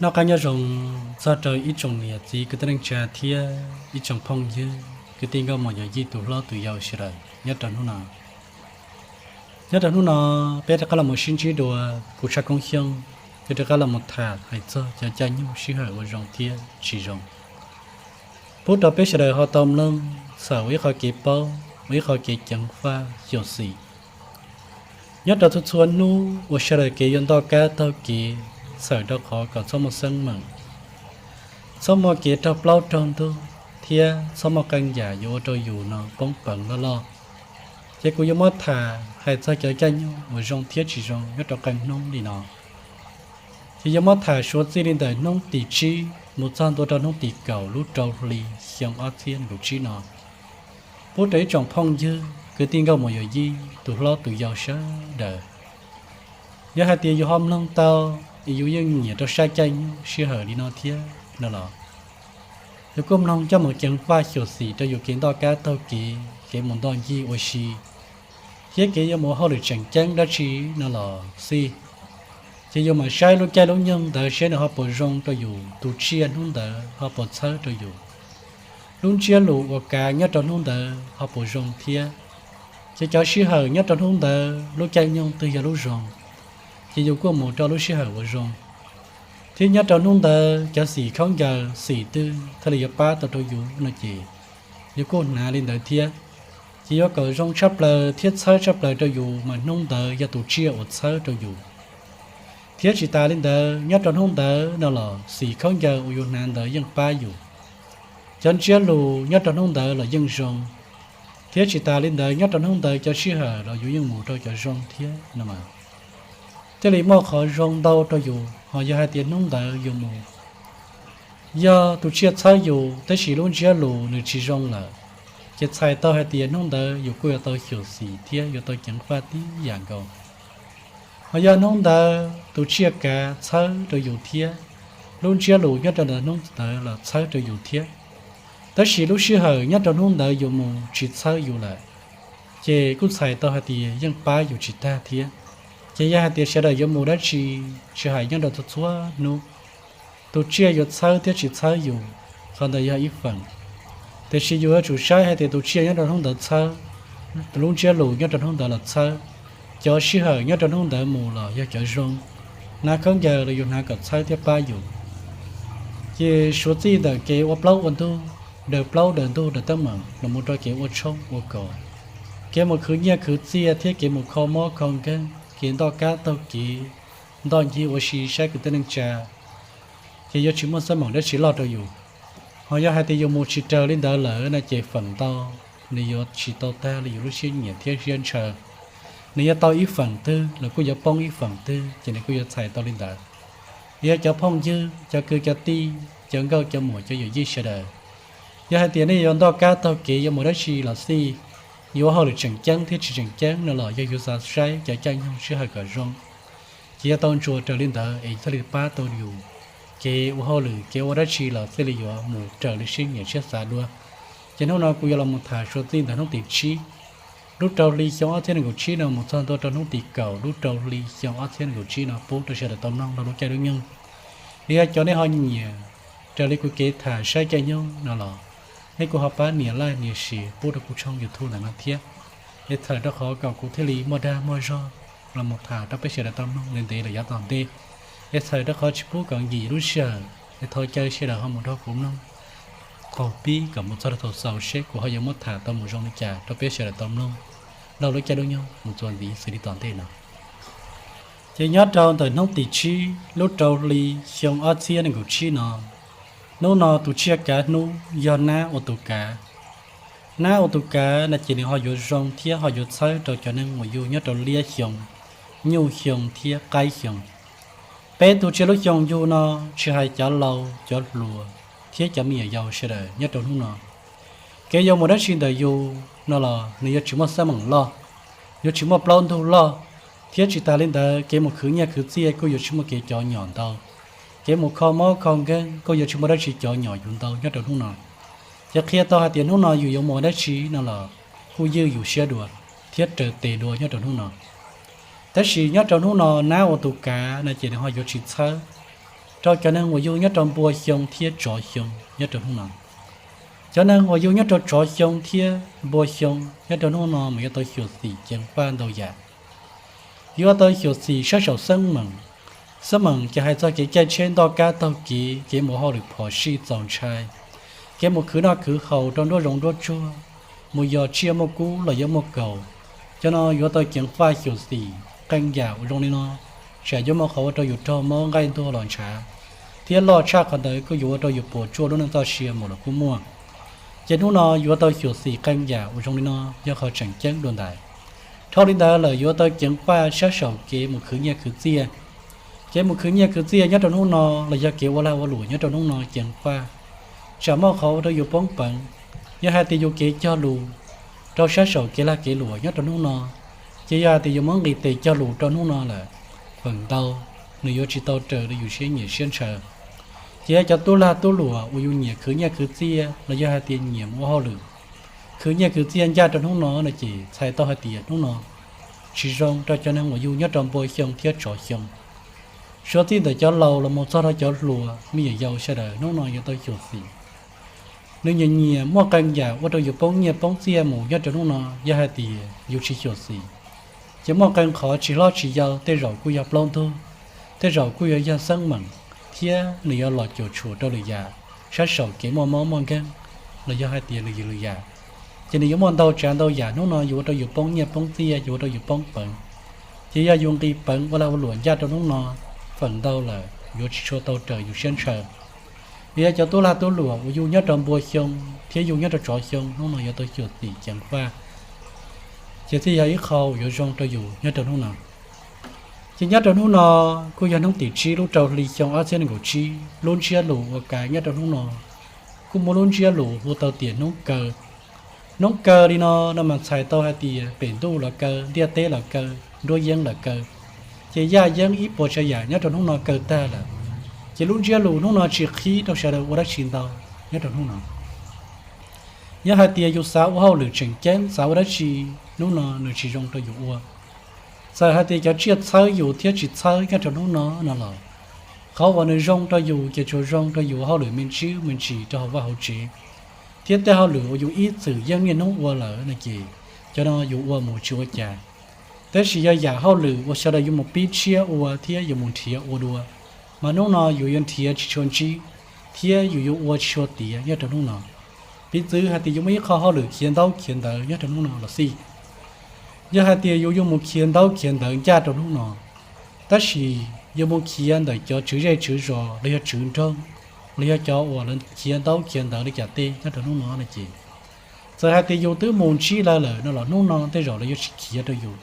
Noj qab nyob zoo txog rau ib tsoom niam txiv kwv tij neej tsa thiab ib tsoom phooj ywg kwv tij nkauj muam yawm yij tus hlob tus yau sawv daws nyob rau hnub no. Nyob rau hnub no peb rov qab los mus sib ntsib dua, kuv Tshaj Koob Xyooj yuav rov qab los mus tham hais txog cov caij nyoog sij hawm uas zoo thiab tsis zoo pub rau peb sawv daws ho tau mloog txhawm ua ib qho kev paub, ua ib qho kev ceev faj xyuam xim nyob rau txhua txhua hnub uas sawv daws kev yuav ntoj kab taug kev, txhawm rau qhov kom txhob muaj xeeb meem, txhob muaj kev raug plaub raug ntug, thiab txhob muaj qee yam yuav ua rau yus no poob peev loj loj. Ces kuv yuav muab tham hais txog cov caij nyoog uas zoo thiab tsis zoo nyob rau qee hnub li no. Ces yuav muab tham suav txij li ntawm hnub tim tsib mus txog ntua rau hnub tim kaum lub rau hli xyoo ob txhiab nees nkaum tsib no pub rau ib tsoom phooj ywg kwv tij nkauj muam yawm yij tus hlob tus yau sawv daws. Yog hais tias yus ho mloog tau, yus yeej nyiam rau sab caij nyoog sij hawm li no thiab no los, yus kuj mloog coj mus ceev faj xyuam xim rau yus kev ntoj kab taug kev, kev mus ntoj ncig ua si, thiab kev yuav mus hauj lwm tseem ceeb dab tsi no los xij. Ces yus mam saib lub caij lub nyoog ntawd seb nws ho puas zoo rau yus, tus tsiaj hnub ntawd ho puas txhawb rau yus, lub ntsiab lus uas kav nyob rau hnub ntawd ho puas zoo thiab. Ces cov sij hawm nyob rau hnub ntawd lub caij nyoog twg yog lub zoo, ces yus kuj mus rau lub sij hawm uas zoo. Thiab nyob rau hnub ntawd cov xim khaub ncaws xim twg thiaj li yuav pab tau rau yus no ces yus kuj hnav li ntawd thiab. Ces yuav kom zoo tshaj plaws thiab txhawb tshaj plaws rau yus mas hnub ntawd yog tus tsiaj uas txhawb rau yus. Thiab tsis tas li ntawd, nyob rau hnub ntawd no los xim khaub ncaws uas yus hnav ntawd yeej pab yus. Cov ntsiab lus nyob rau hnub ntawd los yeej zoo. Thiab tsis tas li ntawd, nyob rau hnub ntawd cov sij hawm los yus yeej mus rau cov zoo thiab no mas thiaj li muaj qhov zoo ntau rau yus. Ho yog hais tias hnub ntawd yus mus, yog tus tsiaj txhawb yus tab sis lub ntsiab lus nws tsis zoo lawm, ces txhais tau hais tias hnub ntawd yus kuj yuav tau xyuam xim thiab yuav tau ceev faj tib yam nkaus. Ho yog hnub ntawd tus tsiaj kav txhawb rau yus thiab, lub ntsiab lus nyob rau ntawm hnub ntawd los txhawb rau yus thiab, tab sis lub sij hawm nyob rau hnub ntawd yus mus tsis txhawb yus lawm, ces kuj txhais tau hais tias yeej pab yus tsis tag thiab. Ces yog hais tias sawv daws yuav mus dab tsi, tsis hais nyob rau txhua txhua hnub, tus tsiaj yuav txhawb thiab tsis txhawb yus, qhov ntawd yog ib feem. Tiam sis yus yuav tsum saib hais tias tus tsiaj nyob rau hnub ntawd txhawb, lub ntsiab lus nyob rau hnub ntawd los txhawb, cov sij hawm nyob rau hnub ntawd mus los yog cov zoo, hnav khaub ncaws los yus hnav kom txhawb thiab pab yus. Ces suav txij ntawm kev ua plaub ua ntug, daws plaub daws ntug daws teeb meem los mus rau kev ua tshoob ua kos, kev mus khwv nyiaj khwv txiaj thiab kev mus kho mob kho nkeeg, kev ntoj kab taug kev, ntoj ncig ua si saib kwv tij neej tsa, ces yuav tsis muaj xab moom dab tsi loj rau yus. Ho yog hais tias yus mus tsis raws li ntawd lawm no ces feem ntau nws yuav tsis tau tag li yus lub siab nyiam thiab siab ntshaw. Nws yuav tau ib feem twg los kuj yuav poob ib feem twg, ces nws kuj yuav txhais tau li ntawd. Yog cov phooj ywg, cov kwv cov tij, cov nkauj cov muam, cov yawm yij sawv daws, yog hais tias nej yuav ntoj kab taug kev yuav mus dab tsi los xij, yuav ua hauj lwm tseem ceeb thiab tsis tseem ceeb no los yog yus xav saib cov caij nyoog sij hawm kom zoo, ces yuav tau ntsuas raws li ntawd es thiaj li pab tau yus. Kev ua hauj lwm, kev ua dab tsi los thiaj li yuav mus raws li siab nyiam siab xav dua. Ces hnub no kuv yuav los mus tham suav txij ntawm hnub tim tsib lub rau hli xyoo ob txhiab nees nkaum tsib no mus txog ntua rau hnub tim kaum lub rau hli xyoo ob txhiab nees nkaum tsib no pub rau sawv daws tau mloog rau lub caij lub nyoog. Yog cov nej ho nyiam raws li kuv kev tham saib caij nyoog no los, nej kuj ho pab nias like nias share pub rau kuv tshooj YouTube ntawm no thiab, es txhawm rau qhov kom kuv thiaj li muaj dag muaj zog los mus tham rau peb sawv daws tau mloog ntev ntev los yav tom ntej. Es txhawm rau qhov tsis pub kom nkim lub sij hawm, es thov caw sawv daws ho mus nrog kuv mloog qaug pib kom mus txog rau thaum xaus seb kuv ho yuav muab tham tau mus zoo li cas rau peb sawv daws tau mloog rau lub caij lub nyoog mus txuas ntxiv xws li tom ntej no. Ces nyob rau ntawm hnub tim tsib lub rau hli xyoo ob txhiab nees nkaum tsib no, hnub no tus tsiaj kav hnub yog nab ua tus kav. Nab ua tus kav no ces nws ho yuav zoo thiab ho yuav txhawb rau cov neeg uas yug nyob rau liab xyoo, nyuj xyoo thiab qaib xyoo. Peb tug tsiaj lub xyoo yug no tsis hais cov laus cov hluas thiab cov me nyuam yaus sawv daws nyob rau hnub no, kev yuav mus dab tsi ntawm yus no los nws yuav tsis muaj xab meem loj, yuav tsis muaj plaub ntug loj, thiab tsis tas li ntawd kev mus khwv nyiaj khwv txiaj kuj yuav tsis muaj kev cov nyom ntau, kev mus kho mob kho nkeeg kuj yuav tsis muaj dab tsi cov nyom yus ntau nyob rau hnub no. Ces qhia tau hais tias hnub no yus yuav mus dab tsi no los kuj ywj yus siab dua thiab raws tes dua nyob rau hnub no. Tab sis nyob rau hnub no nab ua tus kav no ces nws ho yuav tsis txhawb, rau cov neeg uas yug nyob rau npua xyoo thiab tsov xyoo nyob rau hnub no. Cov neeg uas yug nyob rau tsov xyoo thiab npua xyoo nyob rau hnub no mas yuav tau xyuam xim ceev faj ntau yam. Yuav tau xyuam xim sab saum xeeb meem. Xeeb meem ces hais txog kev caij tsheb ntoj kab taug kev, kev mus hauj lwm phom sij txaus ntshai, kev mus khwv noj khwv haus rau nruab zoov nruab tsuag, mus yos tsiaj muaj kub los yog muaj kaus. Cov no yuav tau ceev faj xyuam xim qee yam uas zoo li no, tsam yuav muaj qhov ua rau yus raug mob nqaij ntuag los ntshav, thiab loj tshaj qhov ntawd kuj yuav ua rau yus puas tsuaj lub neej txoj sia mus los kuj muaj. Ces hnub no yuav tau xyuam xim qee yam uas zoo li no yog qhov tseem ceeb dua ntais. Dhau li ntawd lawm yuav tau ceev faj sab saum kev mus khwv nyiaj khwv txiaj. Kev mus khwv nyiaj khwv txiaj nyob rau hnub no los yog kev ua lag ua luam nyob rau hnub no ceev faj, tsam muaj qhov ua rau yus poob peev. Yog hais tias yus kev cog lus rau sab saum kev lag kev luam nyob rau hnub no, ces yog hais tias yus muab nqis tes cog lus rau hnub no lawm, feem ntau nws yuav tsis tau raws li yus siab nyiam siab ntshaw. Ces yog cov tub lag tub luam uas yus nyiam khwv nyiaj khwv txiaj los yog hais tias nyiam mus ua hauj lwm, khwv nyiaj khwv txiaj ncaj rau hnub no no ces txhais tau hais tias hnub no tsis zoo rau cov neeg uas yug nyob rau npua xyoo thiab tsov xyoo. Suav txij ntawm cov laus los mus txog rau cov hluas me nyuam yaus sawv daws hnub no yuav tau xyuam xim. Nws nyiam nyiam muaj qee yam ua rau yus poob nyiaj poob txiaj mus nyob rau hnub no, yog hais tias yus tsis xyuam xim, ces muaj qee qhov tsis hlob tsis yau tej zaum kuj yog plaub ntug, tej zaum kuj yuav yog xeeb meem, thiab nws yuav los cuam tshuam rau lwm yam sab saum kev muaj mob muaj nkeeg los yog hais tias lwm yam lwm yam. Ces nws yuav muaj ntau tsav ntau yam hnub no yuav ua rau yus poob nyiaj poob txiaj, yuav ua rau yus poob peev. Ces yog yus nqis peev ua lag ua luam ncaj rau hnub no, feem ntau lawm yuav tsis tshua tau raws yus siab ntshaw. Vim yog cov tub lag tub luam uas yug nyob rau npua xyoo thiab yug nyob rau tsov xyoo hnub no yuav tau xyuam xim ceev faj, ces thiaj yog ib qho uas yuav zoo rau yus nyob rau hnub no. Ces nyob rau hnub no kuj yog hnub tim tsib lub rau hli xyoo ob txhiab nees nkaum tsib, lub ntsiab lus uas kav nyob rau hnub no kuj muaj lub ntsiab lus hu tau tias hnub kaw. Hnub kaw li no no mas txhais tau hais tias pem ntuj los kaw, ntiaj teb los kaw, nruab yeeb los kaw, ces yaj yeeb ib puas tsav yam nyob rau hnub no kaw tag lawm. Ces lub ntsiab lus hnub no tsis qhib rau sawv daws ua dab tsi ntau nyob rau hnub no. Yog hais tias yus xav ua hauj lwm tseem ceeb, xav ua dab tsi, hnub no nws tsis zoo rau yus ua. Txawm hais tias cov tsiaj txhawb yus thiab tsis txhawb nyob rau hnub no no los, qhov uas nws zoo rau yus ces tsuas zoo rau yus ua hauj lwm me ntsis me ntsis rau hauv vaj hauv tsev, thiab tej hauj lwm uas yus ib txwm yeej niaj hnub ua lawm no ces cov no yus ua mus tsis ua cas. Tab sis yog yam hauj lwm uas sawv daws yuav mus pib tshiab ua thiab yuav mus nrhiav ua dua, mas hnub no yus yuav nrhiav tsis tshua ntsib, thiab yus yuav ua tsis tshua tiav nyob rau hnub no. Piv txwv hais tias yus muaj ib qho hauj lwm khiav ntaub khiav ntawv nyob rau hnub no los xij, yog hais tias yus yuav mus khiav ntaub khiav ntawv ncaj rau hnub no, tab sis yuav mus khiav ntawm cov tswv zej tswv zos los yog tswv nroog, los yog cov uas lawv khiav ntaub khiav ntawv li cas tej nyob rau hnub no no ces, txawm hais tias yus twb mus ntsib lawv lawm no los hnub no tej zaum lawv yuav tsis khiav rau yus,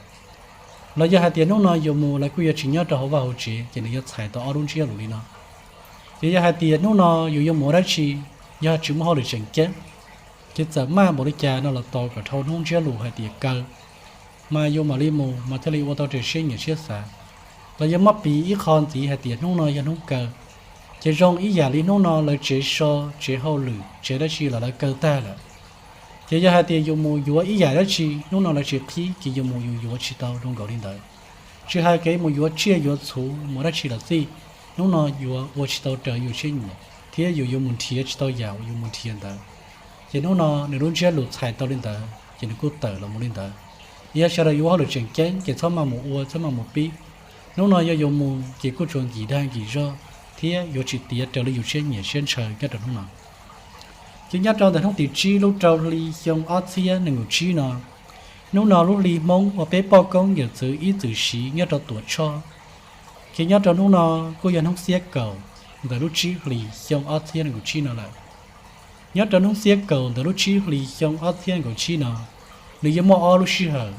los yog hais tias hnub no yus mus lawv kuj yuav tsis nyob rau hauv vaj hauv tsev, ces nws yuav txhais tau ob lub ntsiab lus li no. Ces yog hais tias hnub no yus yuav mus ua dab tsi, yog tsis muaj hauj lwm tseem ceeb, ces txawm maj npaum li cas no los tos kom dhau hnub ntsiab lus hais tias kaw, mas yus mam li mus mas thiaj li ua tau raws siab nyiam siab xav. Los yog muab piv ib qho ntxiv hais tias hnub no yog hnub kaw, ces zoo ib yam li hnub no lawv tsev so, tsev hauj lwm, tsev dab tsi los lawv kaw tag lawm. Ces yog hais tias yus mus yuav ib yam dab tsi hnub no lawv tsis qhib, ces yus mus yus yuav tsis tau zoo nkaus li ntawd. Tsis hais kev mus yuav tsiaj yuav txhu mus dab tsi los xij, hnub no yuav ua tsis tau raws yus siab nyiam, thiab yus yuav mus nrhiav tsis tau yam uas yus mus nrhiav ntawd. Ces hnub no nws lub ntsiab lus txhais tau li ntawd ces nws kuj tawm los mus li ntawd. Yog sawv daws yuav ua hauj lwm tseem ceeb ces txhob maj mus ua, txhob maj mus pib. Hnub no yog yuav mus ces kuj tsuas nkim dag nkim zog, thiab yuav tsis tiav raws li yus siab nyiam siab ntshaw nyob rau hnub no. Ces nyob rau ntawm hnub tim tsib lub rau hli xyoo ob txhiab nees nkaum tsib no, hnub no lub hli Hmoob uas peb poj koob yawm txwv ib txwm siv nyob rau Tuam Tshoj. Ces nyob rau hnub no kuj yog hnub xiab kaum ntawm lub tsib hlis xyoo ob txhiab nees nkaum tsib no lawm. Nyob rau hnub xiab kaum ntawm lub tsib hlis xyoo ob txhiab nees nkaum tsib no, nws yuav muaj ob lub sij hawm.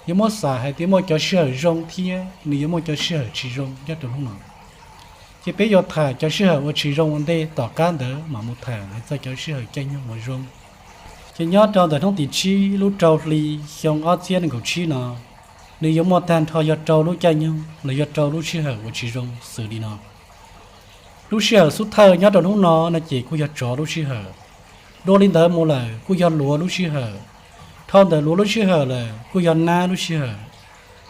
Yuav muab xam hais tias muaj cov sij hawm zoo thiab nws yuav muaj cov sij hawm tsis zoo nyob rau hnub no. Ces peb yuav tham cov sij hawm uas tsis zoo ua ntej, tom qab ntawd mam mus tham hais txog cov sij hawm caij nyoog uas zoo. Ces nyob rau ntawm hnub tim tsib lub rau hli xyoo ob txhiab nees nkaum tsib no, nws yuav muaj tag nrho yog rau lub caij nyoog los yog rau lub sij hawm uas tsis zoo xws li no. Lub sij hawm xub thawj nyob rau hnub no no ces kuj yog tsov lub sij hawm. Dua li ntawd mus lawm kuj yog luav lub sij hawm. Dhau ntawm luav lub sij hawm lawm kuj yog nab lub sij hawm.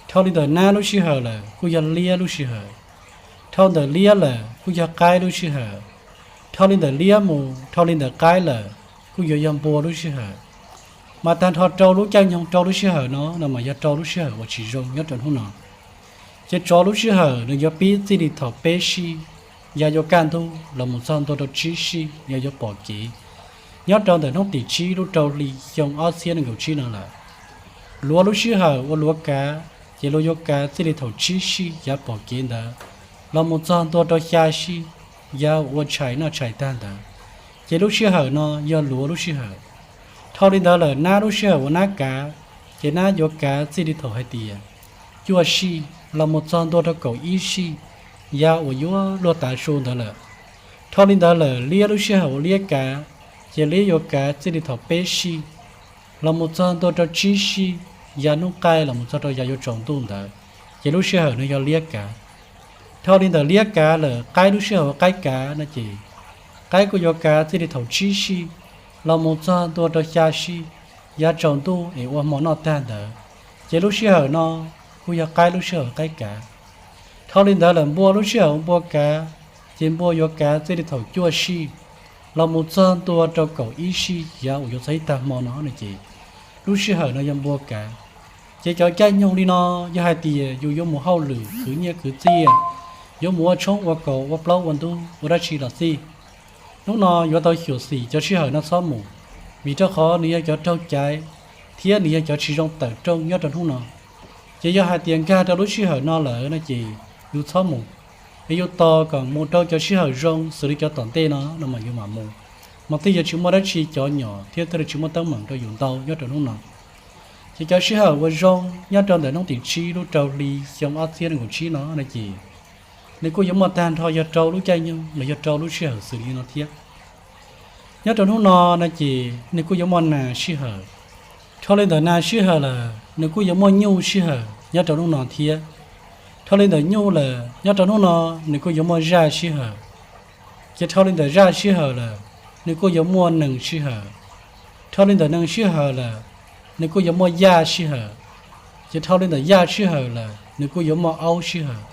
Dhau li ntawm nab lub sij hawm lawm kuj yog liab lub sij hawm. Dhau ntawm liab lawm kuj yog qaib lub sij hawm. Dhau li ntawm liab mus dhau li ntawm qaib lawm kuj yuav yog npua lub sij hawm. Mas tag nrho rau lub caij nyoog rau lub sij hawm no no mas yog rau lub sij hawm uas tsis zoo nyob rau hnub no. Ces tsov lub sij hawm nws yuav pib txij li thaum peb sij, yav yuav kaj ntug los mus txog ntua rau tsib sij yav yuav pom kev, nyob rau ntawm hnub tim tsib lub rau hli xyoo ob txhiab nees nkaum tsib no lawm. Luav lub sij hawm ua luav kav, ces luav yuav kav txij li thaum tsib sij yav pom kev ntawd los mus txog ntua rau xya sij yav ua tshais noj tshais tag ntawd, ces lub sij hawm no yog luav lub sij hawm. Dhau li ntawd lawm nab lub sij hawm ua nab kav, ces nab yuav kav txij li thaum hais tias cuaj sij los mus txog ntua rau kaum ib sij yav uas yuav luag tav su ntawd lawm. Dhau li ntawd lawm liab lub sij hawm ua liab kav, ces liab yuav kav txij li thaum peb sij los mus txog ntua rau tsib sij yav hnub qaij los mus txog rau yav yuav tsaus ntuj ntawd, ces lub sij hawm no yog liab kav. Dhau li ntawm liab kav lawm qaib lub sij hawm ua qaib kav no ces qaib kuj yuav kav txij li thaum tsib sij los mus txog ntua rau xya sij yav tsaus ntuj es ua hmo noj tag ntawd, ces lub sij hawm no kuj yog qaib lub sij hawm qaib kav. Dhau li ntawd lawm npua lub sij hawm ua npua kav, ces npua yuav kav txij li thaum cuaj sij los mus txog ntua rau kaum ib sij yav uas yuav txog ib tag hmo no no ces lub sij hawm no yog npua kav. Ces cov caij nyoog li no, yog hais tias yus yuav mus hauj lwm khwv nyiaj khwv txiaj, yuav mus ua tshoob ua kos ua plaub ua ntug ua dab tsi los xij, hnub no yuav tau xyuam xim cov sij hawm no txhob mus, vim rau qhov nws yog cov raug caiv thiab nws yog cov tsis zoo tawm rooj nyob rau hnub no. Ces yog hais tias nkag rau lub sij hawm no lawm no ces yus txhob mus, es yus tos kom mus rau cov sij hawm zoo xws li cov tom ntej no no mas yus mam mus, mas thiaj yuav tsis muaj dab tsi cov nyom thiab thiaj li tsis muaj teeb meem rau yus ntau nyob rau hnub no. Ces cov sij hawm uas zoo nyob rau ntawm hnub tim tsib lub rau hli xyoo ob txhiab nees nkaum tsib no no ces nws kuj yuav muaj tag nrho yog rau lub caij nyoog los yog rau lub sij hawm xws li no thiab. Nyob rau hnub no no ces nws kuj yuav muaj nas sij hawm. Dhau li ntawm nas sij hawm lawm nws kuj yuav muaj nyuj sij hawm nyob rau hnub no thiab. Dhau li ntawm nyuj lawm nyob rau hnub no nws kuj yuav muaj zaj sij hawm. Ces dhau li ntawm zaj sij hawm lawm nws kuj yuav muaj nees sij hawm. Dhau li ntawm nees sij hawm lawm nws kuj yuav muaj yaj sij hawm. Ces dhau li ntawm yaj sij hawm lawm nws kuj yuav muaj aub sij hawm.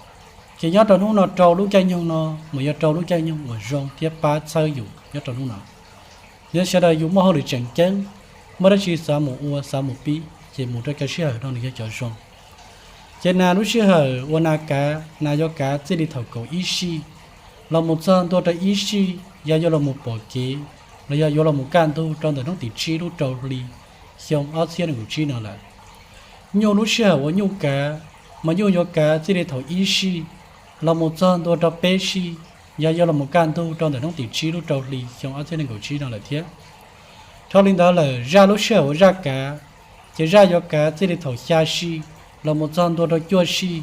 Ces nyob rau hnub no rau lub caij nyoog no mas yog rau lub caij nyoog uas zoo thiab pab txhawb yus nyob rau hnub no. Yog sawv daws yus muaj hauj lwm tseem ceeb, muaj dab tsi xav mus ua xav mus pib ces mus rau cov sij hawm no nws yog cov zoo. Ces nas lub sij hawm uas nas kav, nas yuav kav txij li thaum kaum ib sij los mus txog ntua rau ib sij yav yuav los mus pom kev los yog yuav los mus kaj ntug rau ntawm hnub tim tsib lub rau hli xyoo ob txhiab nees nkaum tsib no lawm. Nyuj lub sij hawm uas nyuj kav, mas nyuj yuav kav txij li thaum ib sij los mus txog ntua rau peb sij yav yuav los mus kaj ntug rau ntawm hnub tim tsib lub rau hli xyoo ob txhiab nees nkaum tsib no lawm thiab. Dhau li ntawd lawm zaj lub sij hawm uas zaj kav, ces zaj yuav kav txij li thaum xya sij los mus txog ntua rau cuaj sij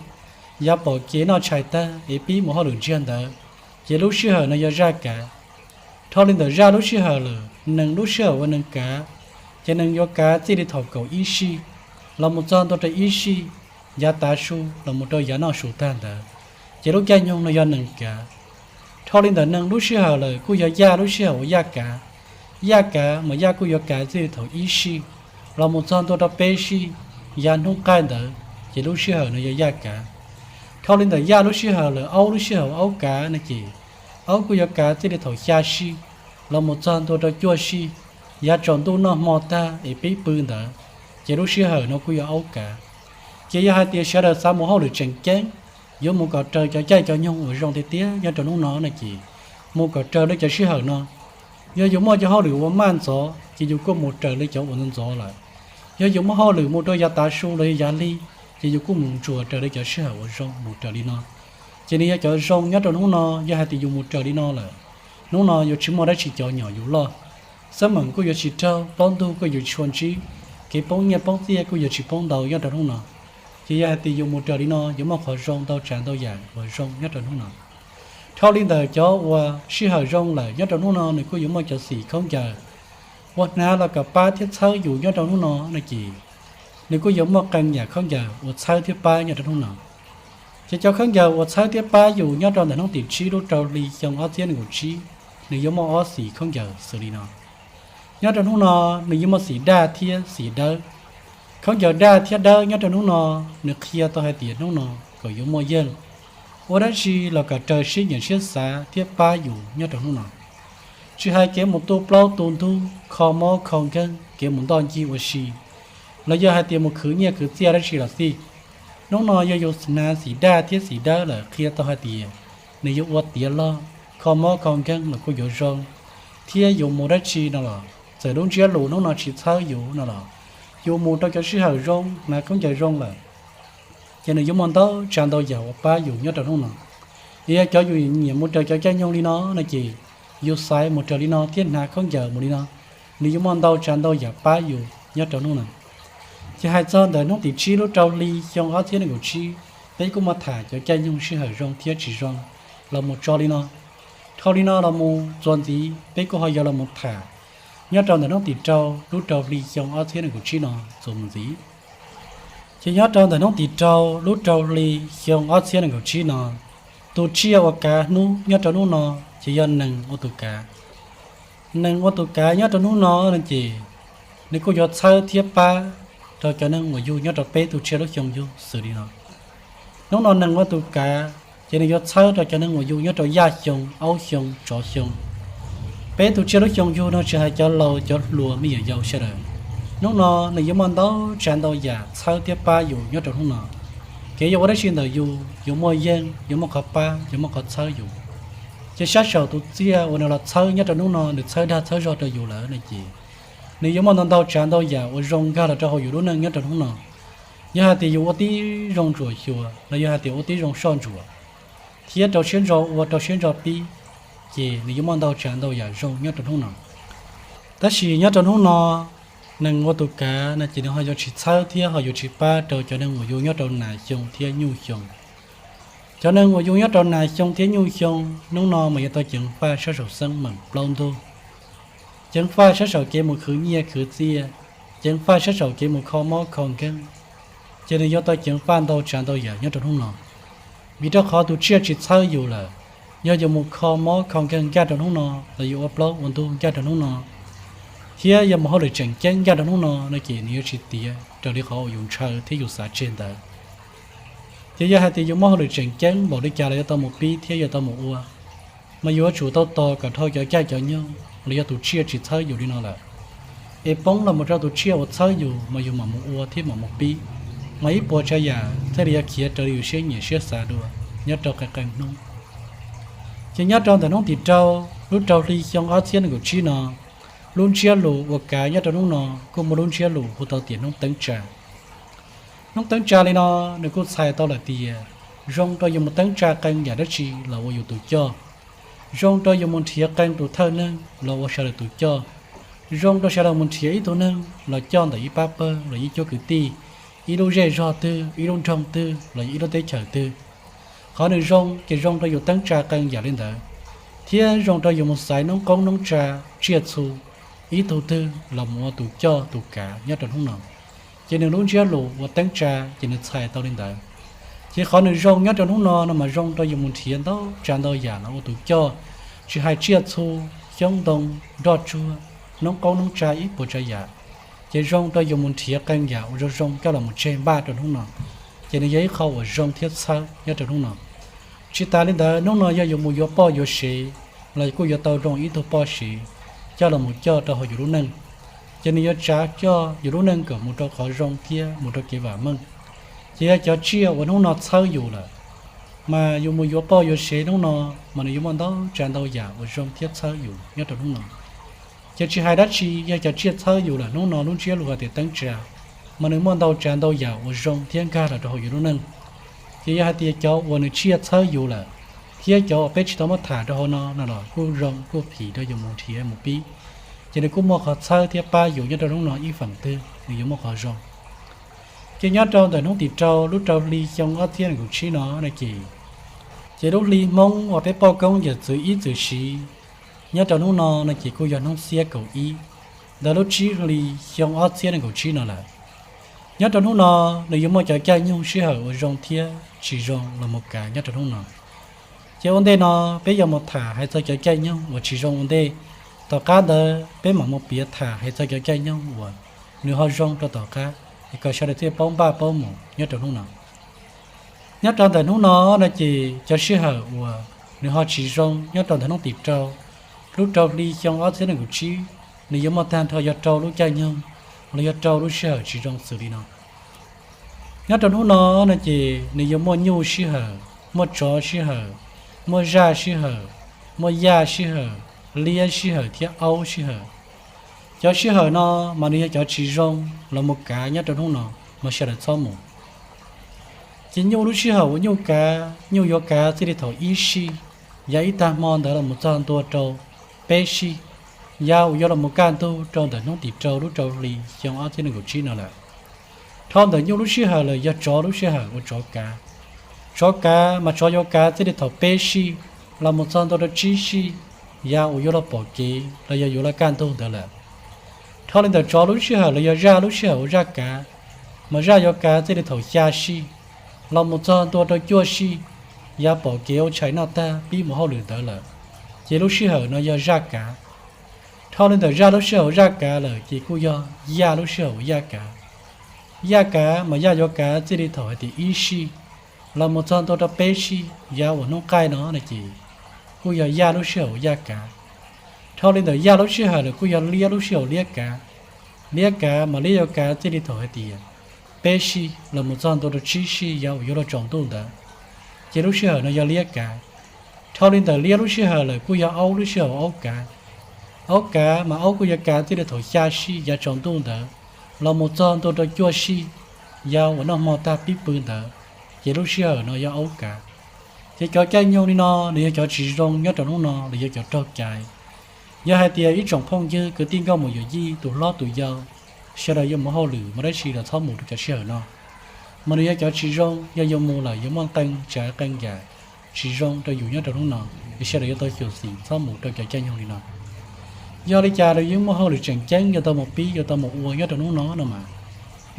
yav pom kev noj tshais tag es pib mus hauj lwm ntsiag ntawd, ces lub sij hawm no yog zaj kav. Dhau li ntawm zaj lub sij hawm lawm nees lub sij hawm uas nees kav, ces nees yuav kav txij li thaum kaum ib sij los mus txog ntua rau ib sij yav tav su los mus rau yav noj su tag ntawd, ces lub caij nyoog no yog nees kav. Dhau li ntawm nees lub sij hawm lawm kuj yog yaj lub sij hawm uas yaj kav. Yaj kav mas yaj kuj yuav kav txij li thaum ib sij los mus txog ntua rau peb sij yav hnub qaij ntawd, ces lub sij hawm no yog yaj kav. Dhau li ntawm yaj lub sij hawm lawm aub lub sij hawm uas aub kav no ces aub kuj yuav kav txij li thaum xya sij los mus txog ntua rau cuaj sij yav tsaus ntuj noj hmo tag es pib pw ntawd, ces lub sij hawm no kuj yog aub kav. Ces yog hais tias sawv daws xav mus hauj lwm tseem ceeb, yuav mus kom raws cov caij cov nyoog uas zoo tiag tiag nyob rau hnub no no ces mus kom raws li cov sij hawm no. Yog yus muaj cov hauj lwm uas maj ntxov ces yus kuj mus raws li cov uas ntxov ntxov lawm. Yog yus muaj hauj lwm mus rau yav tav su los yog yav lig, ces yus kuj mus ntsuas raws li cov sij hawm uas zoo mus raws li no. Ces nws yog cov zoo nyob rau hnub no, yog hais tias yus mus raws li no lawm, hnub no yuav tsis muaj dab tsi cov nyom yus loj. Xab meem kuj yuav tsis raug, plaub ntug kuj yuav tsis tshua ntsib, kev poob nyiaj poob txiaj kuj yuav tsis poob ntau nyob rau hnub no. Ces yog hais tias yus mus raws li no yuav muaj qhov zoo ntau tsav ntau yam uas zoo nyob rau hnub no. Dhau li ntawm cov uas sij hawm zoo lawm nyob rau hnub no nws kuj yuav muaj cov xim khaub ncaws uas hnav los kom pab thiab txhawb yus nyob rau hnub no no ces nws kuj yuav muaj qee yam khaub ncaws uas txhawb thiab pab nyob rau hnub no. Ces cov khaub ncaws uas txhawb thiab pab yus nyob rau ntawm hnub tim tsib lub rau hli xyoo ob txhiab nees nkaum tsib, nws yuav muaj ob xim khaub ncaws xws li no. Nyob rau hnub no nws yuav muaj xim daj thiab xim dawb. Khaub ncaws daj thiab dawb nyob rau hnub no nws qhia tau hais tias hnub no kom yuav muaj yeej. Ua dab tsi los kom raws siab nyiam siab xav thiab pab yus nyob rau hnub no. Tsis hais kev mus tu plaub tu ntug, kho mob kho nkeeg, kev mus ntoj ncig ua si, los yog hais tias mus khwv nyiaj khwv txiaj dab tsi los xij, hnub no yog yus hnav xim daj thiab xim dawb lawm qhia tau hais tias nws yuav ua tiav log, kho mob kho nkeeg los kuj yuav zoo, thiab yus mus dab tsi no los txawm lub ntsiab lus hnub no tsis txhawb yus no los, yus mus rau cov sij hawm zoo, hnav khaub ncaws zoo lawm, ces nws yuav muaj ntau tsav ntau yam uas pab yus nyob rau hnub no. Yog cov yus nyiam mus raws cov caij nyoog li no no ces yus xaiv mus raws li no thiab hnav khaub ncaws mus li no, nws yuav muaj ntau tsav ntau yam pab yus nyob rau hnub no. Ces hais txog ntawm hnub tim tsib lub rau hli xyoo ob txhiab nees nkaum tsib, peb kuj muaj tham cov caij nyoog sij hawm zoo thiab tsis zoo los mus tso li no. Dhau li no los mus txuas ntxiv peb kuj ho yuav los mus tham nyob rau ntawm hnub tim rau lub rau hli xyoo ob txhiab nees nkaum tsib no txuas mus ntxiv. Ces nyob rau ntawm hnub tim rau lub rau hli xyoo ob txhiab nees nkaum tsib no, tus tsiaj uas kav hnub nyob rau hnub no ces yog nees ua tus kav. Nees ua tus kav nyob rau hnub no no ces nws kuj yuav txhawb thiab pab rau cov neeg uas yug nyob rau peb tus tsiaj lub xyoo yug xws li no. Hnub no nees ua tus kav ces nws yuav txhawb rau cov neeg uas yug nyob rau yaj xyoo, aub xyoo, tsov xyoo. Peb tus tsiaj lub xyoo yug no tsis hais cov laus cov hluas me nyuam yaus sawv daws, hnub no nws yuav muaj ntau tsav ntau yam txhawb thiab pab yus nyob rau hnub no. Kev yuav ua dab tsi ntawm yus, yuav muaj yeej, yuav muaj qhov pab, yuav muaj qhov txhawb yus. Ces sab saum tus tsiaj uas nws los txhawb nyob rau hnub no nws txhawb dag txhawb zog rau yus lawm no ces nws yuav muaj ntau ntau tsav ntau yam uas zoo nkag los rau hauv yus lub neej nyob rau hnub no. Yog hais tias yus ua tib zoo ntsuam xyuas los yog hais tias ua tib zoo soj ntsuam thiab rau siab ntso ua rau siab ntso pib, ces nws yuav muaj ntau tsav ntau yam zoo nyob rau hnub no. Tab sis nyob rau hnub no, nees ua tus kav no ces nws ho yuav tsis txhawb thiab ho yuav tsis pab rau cov neeg uas yug nyob rau nas xyoo thiab nyuj xyoo. Cov neeg uas yug nyob rau nas xyoo thiab nyuj xyoo hnub no mas yuav tau ceev faj sab saum xeeb meem plaub ntug, ceev faj sab saum kev mus khwv nyiaj khwv txiaj, ceev faj sab saum kev mus kho mob kho nkeeg, ces nws yuav tau ceev faj ntau tsav ntau yam nyob rau hnub no. Vim rau qhov tus tsiaj tsis txhawb yus lawm, yog yus mus kho mob kho nkeeg nkaj rau hnub no los yus ua plaub ua ntug nkaj rau hnub no, thiab yog mus hauj lwm tseem ceeb nkaj rau hnub no no ces nws yuav tsis tiav raws li qhov uas yus ntshaw thiab yus xav tseg ntawd. Ces yog hais tias yus muaj hauj lwm tseem ceeb npaum li cas los yuav tau mus pib thiab yuav tau mus ua, mas yus yuav tsum tau tos kom dhau cov caij cov nyoog los yog tus tsiaj tsis txhawb yus li no lawm, es poob los mus rau tus tsiaj uas txhawb yus mas yus mam mus ua thiab mam mus pib, mas ib puas tsav yam thiaj li yuav khiav raws li yus siab nyiam siab xav dua nyob rau qee qee hnub. Ces nyob rau ntawm hnub tim rau lub rau hli xyoo ob txhiab nees nkaum tsib no, lub ntsiab lus uas kav nyob rau hnub no kuj muaj lub ntsiab lus hu tau tias hnub teeb tsa. Hnub teeb tsa li no, nws kuj txhais tau lawm tias zoo rau yus mus teeb tsa qee yam dab tsi los ua yus tus coj, zoo rau yus mus nrhiav qee tus thawj neeg los ua sawv daws tus coj, zoo rau sawv daws mus nrhiav ib tug neeg los coj ntawm ib pab pawg los ib cuab kwv tij, ib lub zej zog twg, ib lub nroog twg los yog ib lub teb chaws twg. Qhov nws zoo ces zoo rau yus teeb tsa qee yam li ntawd, thiab zoo rau yus mus xaiv noob qoob noob tsa, tsiaj txhu, ib tug twg los mus ua tus coj tus kav nyob rau hnub no. Ces nws lub ntsiab lus uas teeb tsa ces nws txhais tau li ntawd. Ces qhov nws zoo nyob rau hnub no no mas zoo rau yus mus nrhiav ntau tsav ntau yam los ua tus coj, tsis hais tsiaj txhu, xyoob ntoo, nroj tsuag, noob qoob noob tsa ib puas tsav yam, ces zoo rau yus mus nrhiav qee yam uas zoo zoo coj los mus tseg npaj rau hnub no. Ces nws yog ib qho uas zoo thiab txhawb nyob rau hnub no. Tsis tas li ntawd, hnub no yog yus mus yuav poj yuav sev los kuj yuav tau zoo ib tug poj sev coj los mus coj rau hauv yus lub neej, ces nws yuav tsav coj yus lub neej kom mus rau qhov zoo thiab mus rau kev vam meej. Ces yog cov tsiaj uas hnub no txhawb yus lawm, mas yus mus yuav poj yuav sev hnub no, mas nws yuav muaj ntau tsav ntau yam uas zoo thiab txhawb yus nyob rau hnub no. Ces tsis hais dab tsi, yog cov tsiaj txhawb yus lawm hnub no lub ntsiab lus hais tias teeb tsa, mas nws muaj ntau tsav ntau yam uas zoo thiab nkag los rau hauv yus lub neej. Ces yog hais tias cov uas nws tsiaj txhawb yus lawm, thiab cov uas peb tsis tau muab tham rau hauv no no los kuj zoo kuj phim rau yus mus nrhiav mus pib, ces nws kuj muaj qhov txhawb thiab pab yus nyob rau hnub no ib feem twg nws yuav muaj qhov zoo. Ces nyob rau ntawm hnub tim rau lub rau hli xyoo ob txhiab nees nkaum tsib no no ces, ces lub hli Hmoob uas peb poj koob yawm txwv ib txwm siv nyob rau hnub no no ces kuj yog hnub xiab kaum ib ntawm lub tsib hli xyoo ob txhiab nees nkaum tsib no lawm. Nyob rau hnub no, nws yuav muaj cov caij nyoog sij hawm uas zoo thiab tsis zoo los mus kav nyob rau hnub no. Ces ua ntej no, peb yuav mus tham hais txog cov caij nyoog uas tsis zoo ua ntej. Tom qab ntawd peb mam mus piav tham hais txog cov caij nyoog uas nws ho zoo rau tom qab, es kom sawv daws thiaj paub npaj paub mus nyob rau hnub no. Nyob rau ntawm hnub no no ces cov sij hawm uas nws ho tsis zoo nyob rau ntawm hnub tim rau lub rau hli xyoo ob txhiab nees nkaum tsib, nws yuav muaj tag nrho yog rau lub caij nyoog los yog rau lub sij hawm tsis zoo xws li no. Nyob rau hnub no no ces nws yuav muaj nyuj sij hawm, muaj tsov sij hawm, muaj zaj sij hawm, muaj yaj sij hawm, liab sij hawm thiab aub sij hawm. Cov sij hawm no mas nws yog cov tsis zoo los mus kav nyob rau hnub no, mas sawv daws txhob mus. Ces nyuj lub sij hawm uas nyuj kav, nyuj yuav kav txij li thaum ib sij, yav ib tag hmo ntawd los mus txog ntua rau peb sij, yav uas yuav los mus kaj ntug rau ntawm hnub tim rau lub rau hli xyoo ob txhiab nees nkaum tsib no lawm. Dhau ntawm nyuj lub sij hawm lawm yog tsov lub sij hawm uas tsov kav. Tsov kav mas tsov yuav kav txij li thaum peb sij los mus txog ntua rau tsib sij, yav uas yuav los pom kev los yog yuav los kaj ntug ntawd lawm. Dhau li ntawm tsov lub sij hawm los yog zaj lub sij hawm uas zaj kav, mas zaj yuav kav txij li thaum xya sij los mus txog ntua rau cuaj sij, yav pom kev ua tshais noj tag pib mus hauj lwm ntawd lawm, ces lub sij hawm no yog zaj kav. Dhau li ntawm zaj lub sij hawm uas zaj kav lawm ces kuj yog yaj lub sij hawm uas yaj kav. Yaj kav mas yaj yuav kav txij li thaum hais tias ib sij los mus txog ntua rau peb sij, yav uas hnub qaij no no ces kuj yog yaj lub sij hawm uas yaj kav. Dhau li ntawm yaj lub sij hawm lawm kuj yog liab lub sij hawm uas liab kav. Liab kav mas liab yuav kav txij li thaum hais tias peb sij los mus txog ntua rau tsib sij, yav uas yuav luag tsaus ntuj ntawd, ces lub sij hawm no yog liab kav. Dhau li ntawm liab lub sij hawm lawm kuj yog aub lub sij hawm uas aub kav. Aub kav mas aub kuj yuav kav txij li thaum xya sij yav tsaus ntuj ntawd los mus txog ntua rau cuaj sij, yav uas noj hmo tag pib pw ntawd, ces lub sij hawm no yog aub kav. Ces cov caij nyoog li no nws yog cov tsis zoo nyob rau hnub no los yog cov raug caiv. Yog hais tias ib tsoom phooj ywg kwv tij nkauj muam yawm yij tus hlob tus yau, sawv daws yuav mus hauj lwm mus dab tsi los txhob mus rau cov sij hawm no, mas nws yog cov tsis zoo, yog yuav mus lawm yuav muaj qee tsav qee yam tsis zoo rau yus nyob rau hnub no, es sawv daws yuav tau xyuam xim txhob mus rau cov caij nyoog li no. Yog li cas los yeej muaj hauj lwm tseem ceeb yuav tau mus pib yuav tau mus ua nyob rau hnub no no mas,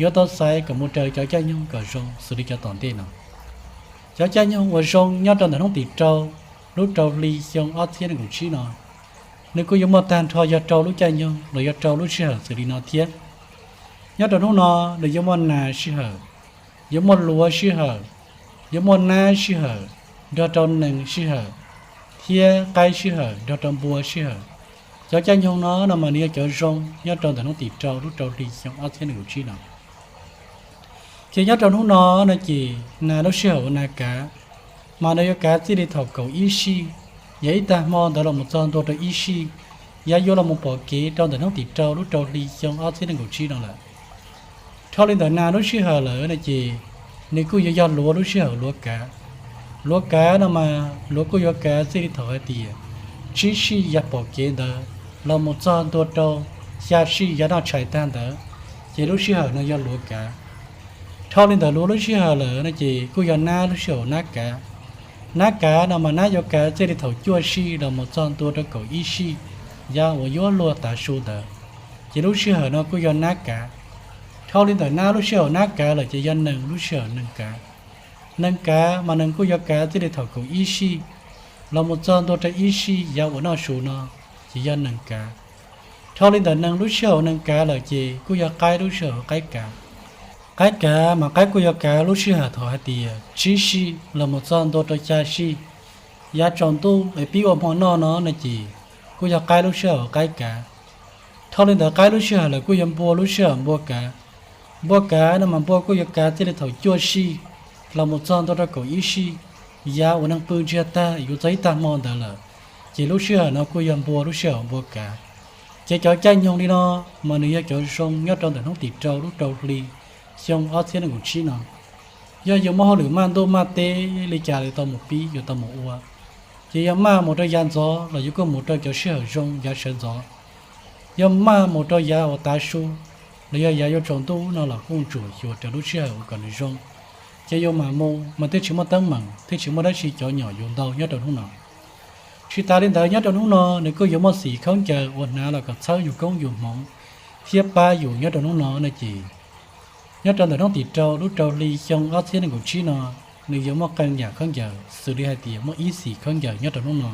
yuav tau xaiv kom mus raws cov caij nyoog kom zoo xws li cov tom ntej no. Cov caij nyoog uas zoo nyob rau ntawm hnub tim rau lub rau hli xyoo ob txhiab nees nkaum tsib no, nws kuj yuav muaj tag nrho yog rau lub caij nyoog los yog rau lub sij hawm xws li no thiab. Nyob rau hnub no, nws yuav muaj nas sij hawm, yuav muaj luav sij hawm, yuav muaj nab sij hawm nrog rau nees sij hawm, thiab qaib sij hawm nrog rau npua sij hawm. Cov caij nyoog no no mas nws yog cov zoo nyob rau ntawm hnub tim rau lub rau hli xyoo ob txhiab nees nkaum tsib no. Ces nyob rau hnub no no ces nas lub sij hawm uas nas kav, mas nws yuav kav txij li thaum kaum ib sij, yog ib tag hmo ntawd los mus txog ntua rau ib sij, yav yuav los mus pom kev rau ntawm hnub tim rau lub rau hli xyoo ob txhiab nees nkaum tsib no lawm. Dhau li ntawm nas lub sij hawm lawm no ces nws kuj yuav yog luav lub sij hawm luav kav. Luav kav no mas luav kuj yuav kav txij li thaum hais tias tsib sij yav pom kev ntawd los mus txog ntua rau xya sij yav noj tshais tag ntawd, ces lub sij hawm no yog luav kav. Dhau li ntawm luav lub sij hawm lawm no ces kuj yog nab lub sij hawm nab kav. Nab kav no mas nab yuav kav txij li thaum cuaj sij los mus txog ntua rau kaum ib sij yav uas yuav luag tav su ntawd, ces lub sij hawm no kuj yog nab kav. Dhau li ntawm nab lub sij hawm nab kav lawm ces yog nees lub sij hawm nees kav. Nees kav mas nees kuj yuav kav txij li thaum kaum ib sij los mus txog ntua rau ib sij yav uas noj su no, ces yog nees kav. Dhau li ntawm nees lub sij hawm nees kav lawm ces kuj yog qaib lub sij hawm qaib kav. Qaib kav mas qaib kuj yuav kav lub sij hawm thaum hais tias tsib sij los mus txog ntua rau xya sij yav tsaus ntuj es pib ua hmo noj no no ces kuj yog qaib lub sij hawm qaib kav. Dhau li ntawd qaib lub sij hawm lawm kuj yog npua lub sij hawm npua kav. Npua kav no mas npua kuj yuav kav txij li thaum cuaj sij los mus txog ntua rau kaum ib sij yav uas neeg pw ntsiag tag yuav txog ib tag hmo ntawd lawm, ces lub sij hawm no kuj yog npua lub sij hawm npua kav. Ces cov caij nyoog li no mas nws yog cov zoo nyob rau ntawm hnub tim rau lub rau hli xyoo ob txhiab nees nkaum tsib no. Yog yuav muaj hauj lwm maj ntuj maj teb li cas yuav tau mus pib yuav tau mus ua. Ces yog maj mus rau yav ntxov los yuav kuj mus rau cov sij hawm zoo yav sawv ntxov. Yog maj mus rau yav uas tav su los yog yav yuav tsaus ntuj no los kuj tsuas xyuas raws lub sij hawm uas kom nws zoo. Ces yuav mam mus mas thiaj tsis muaj teeb meem thiab tsis muaj dab tsi cov nyom yus ntau nyob rau hnub no. Tsis tas li ntawd nyob rau hnub no nws kuj yuav muaj xim khaub ncaws uas hnav los kom txhawb yus koob yus hmoov thiab pab yus nyob rau hnub no no ces nyob rau ntawm hnub tim rau lub rau hli xyoo ob txhiab nees nkaum tsib no, nws yuav muaj qee yam khaub ncaws xws li hais tias muaj ib xim khaub ncaws nyob rau hnub no.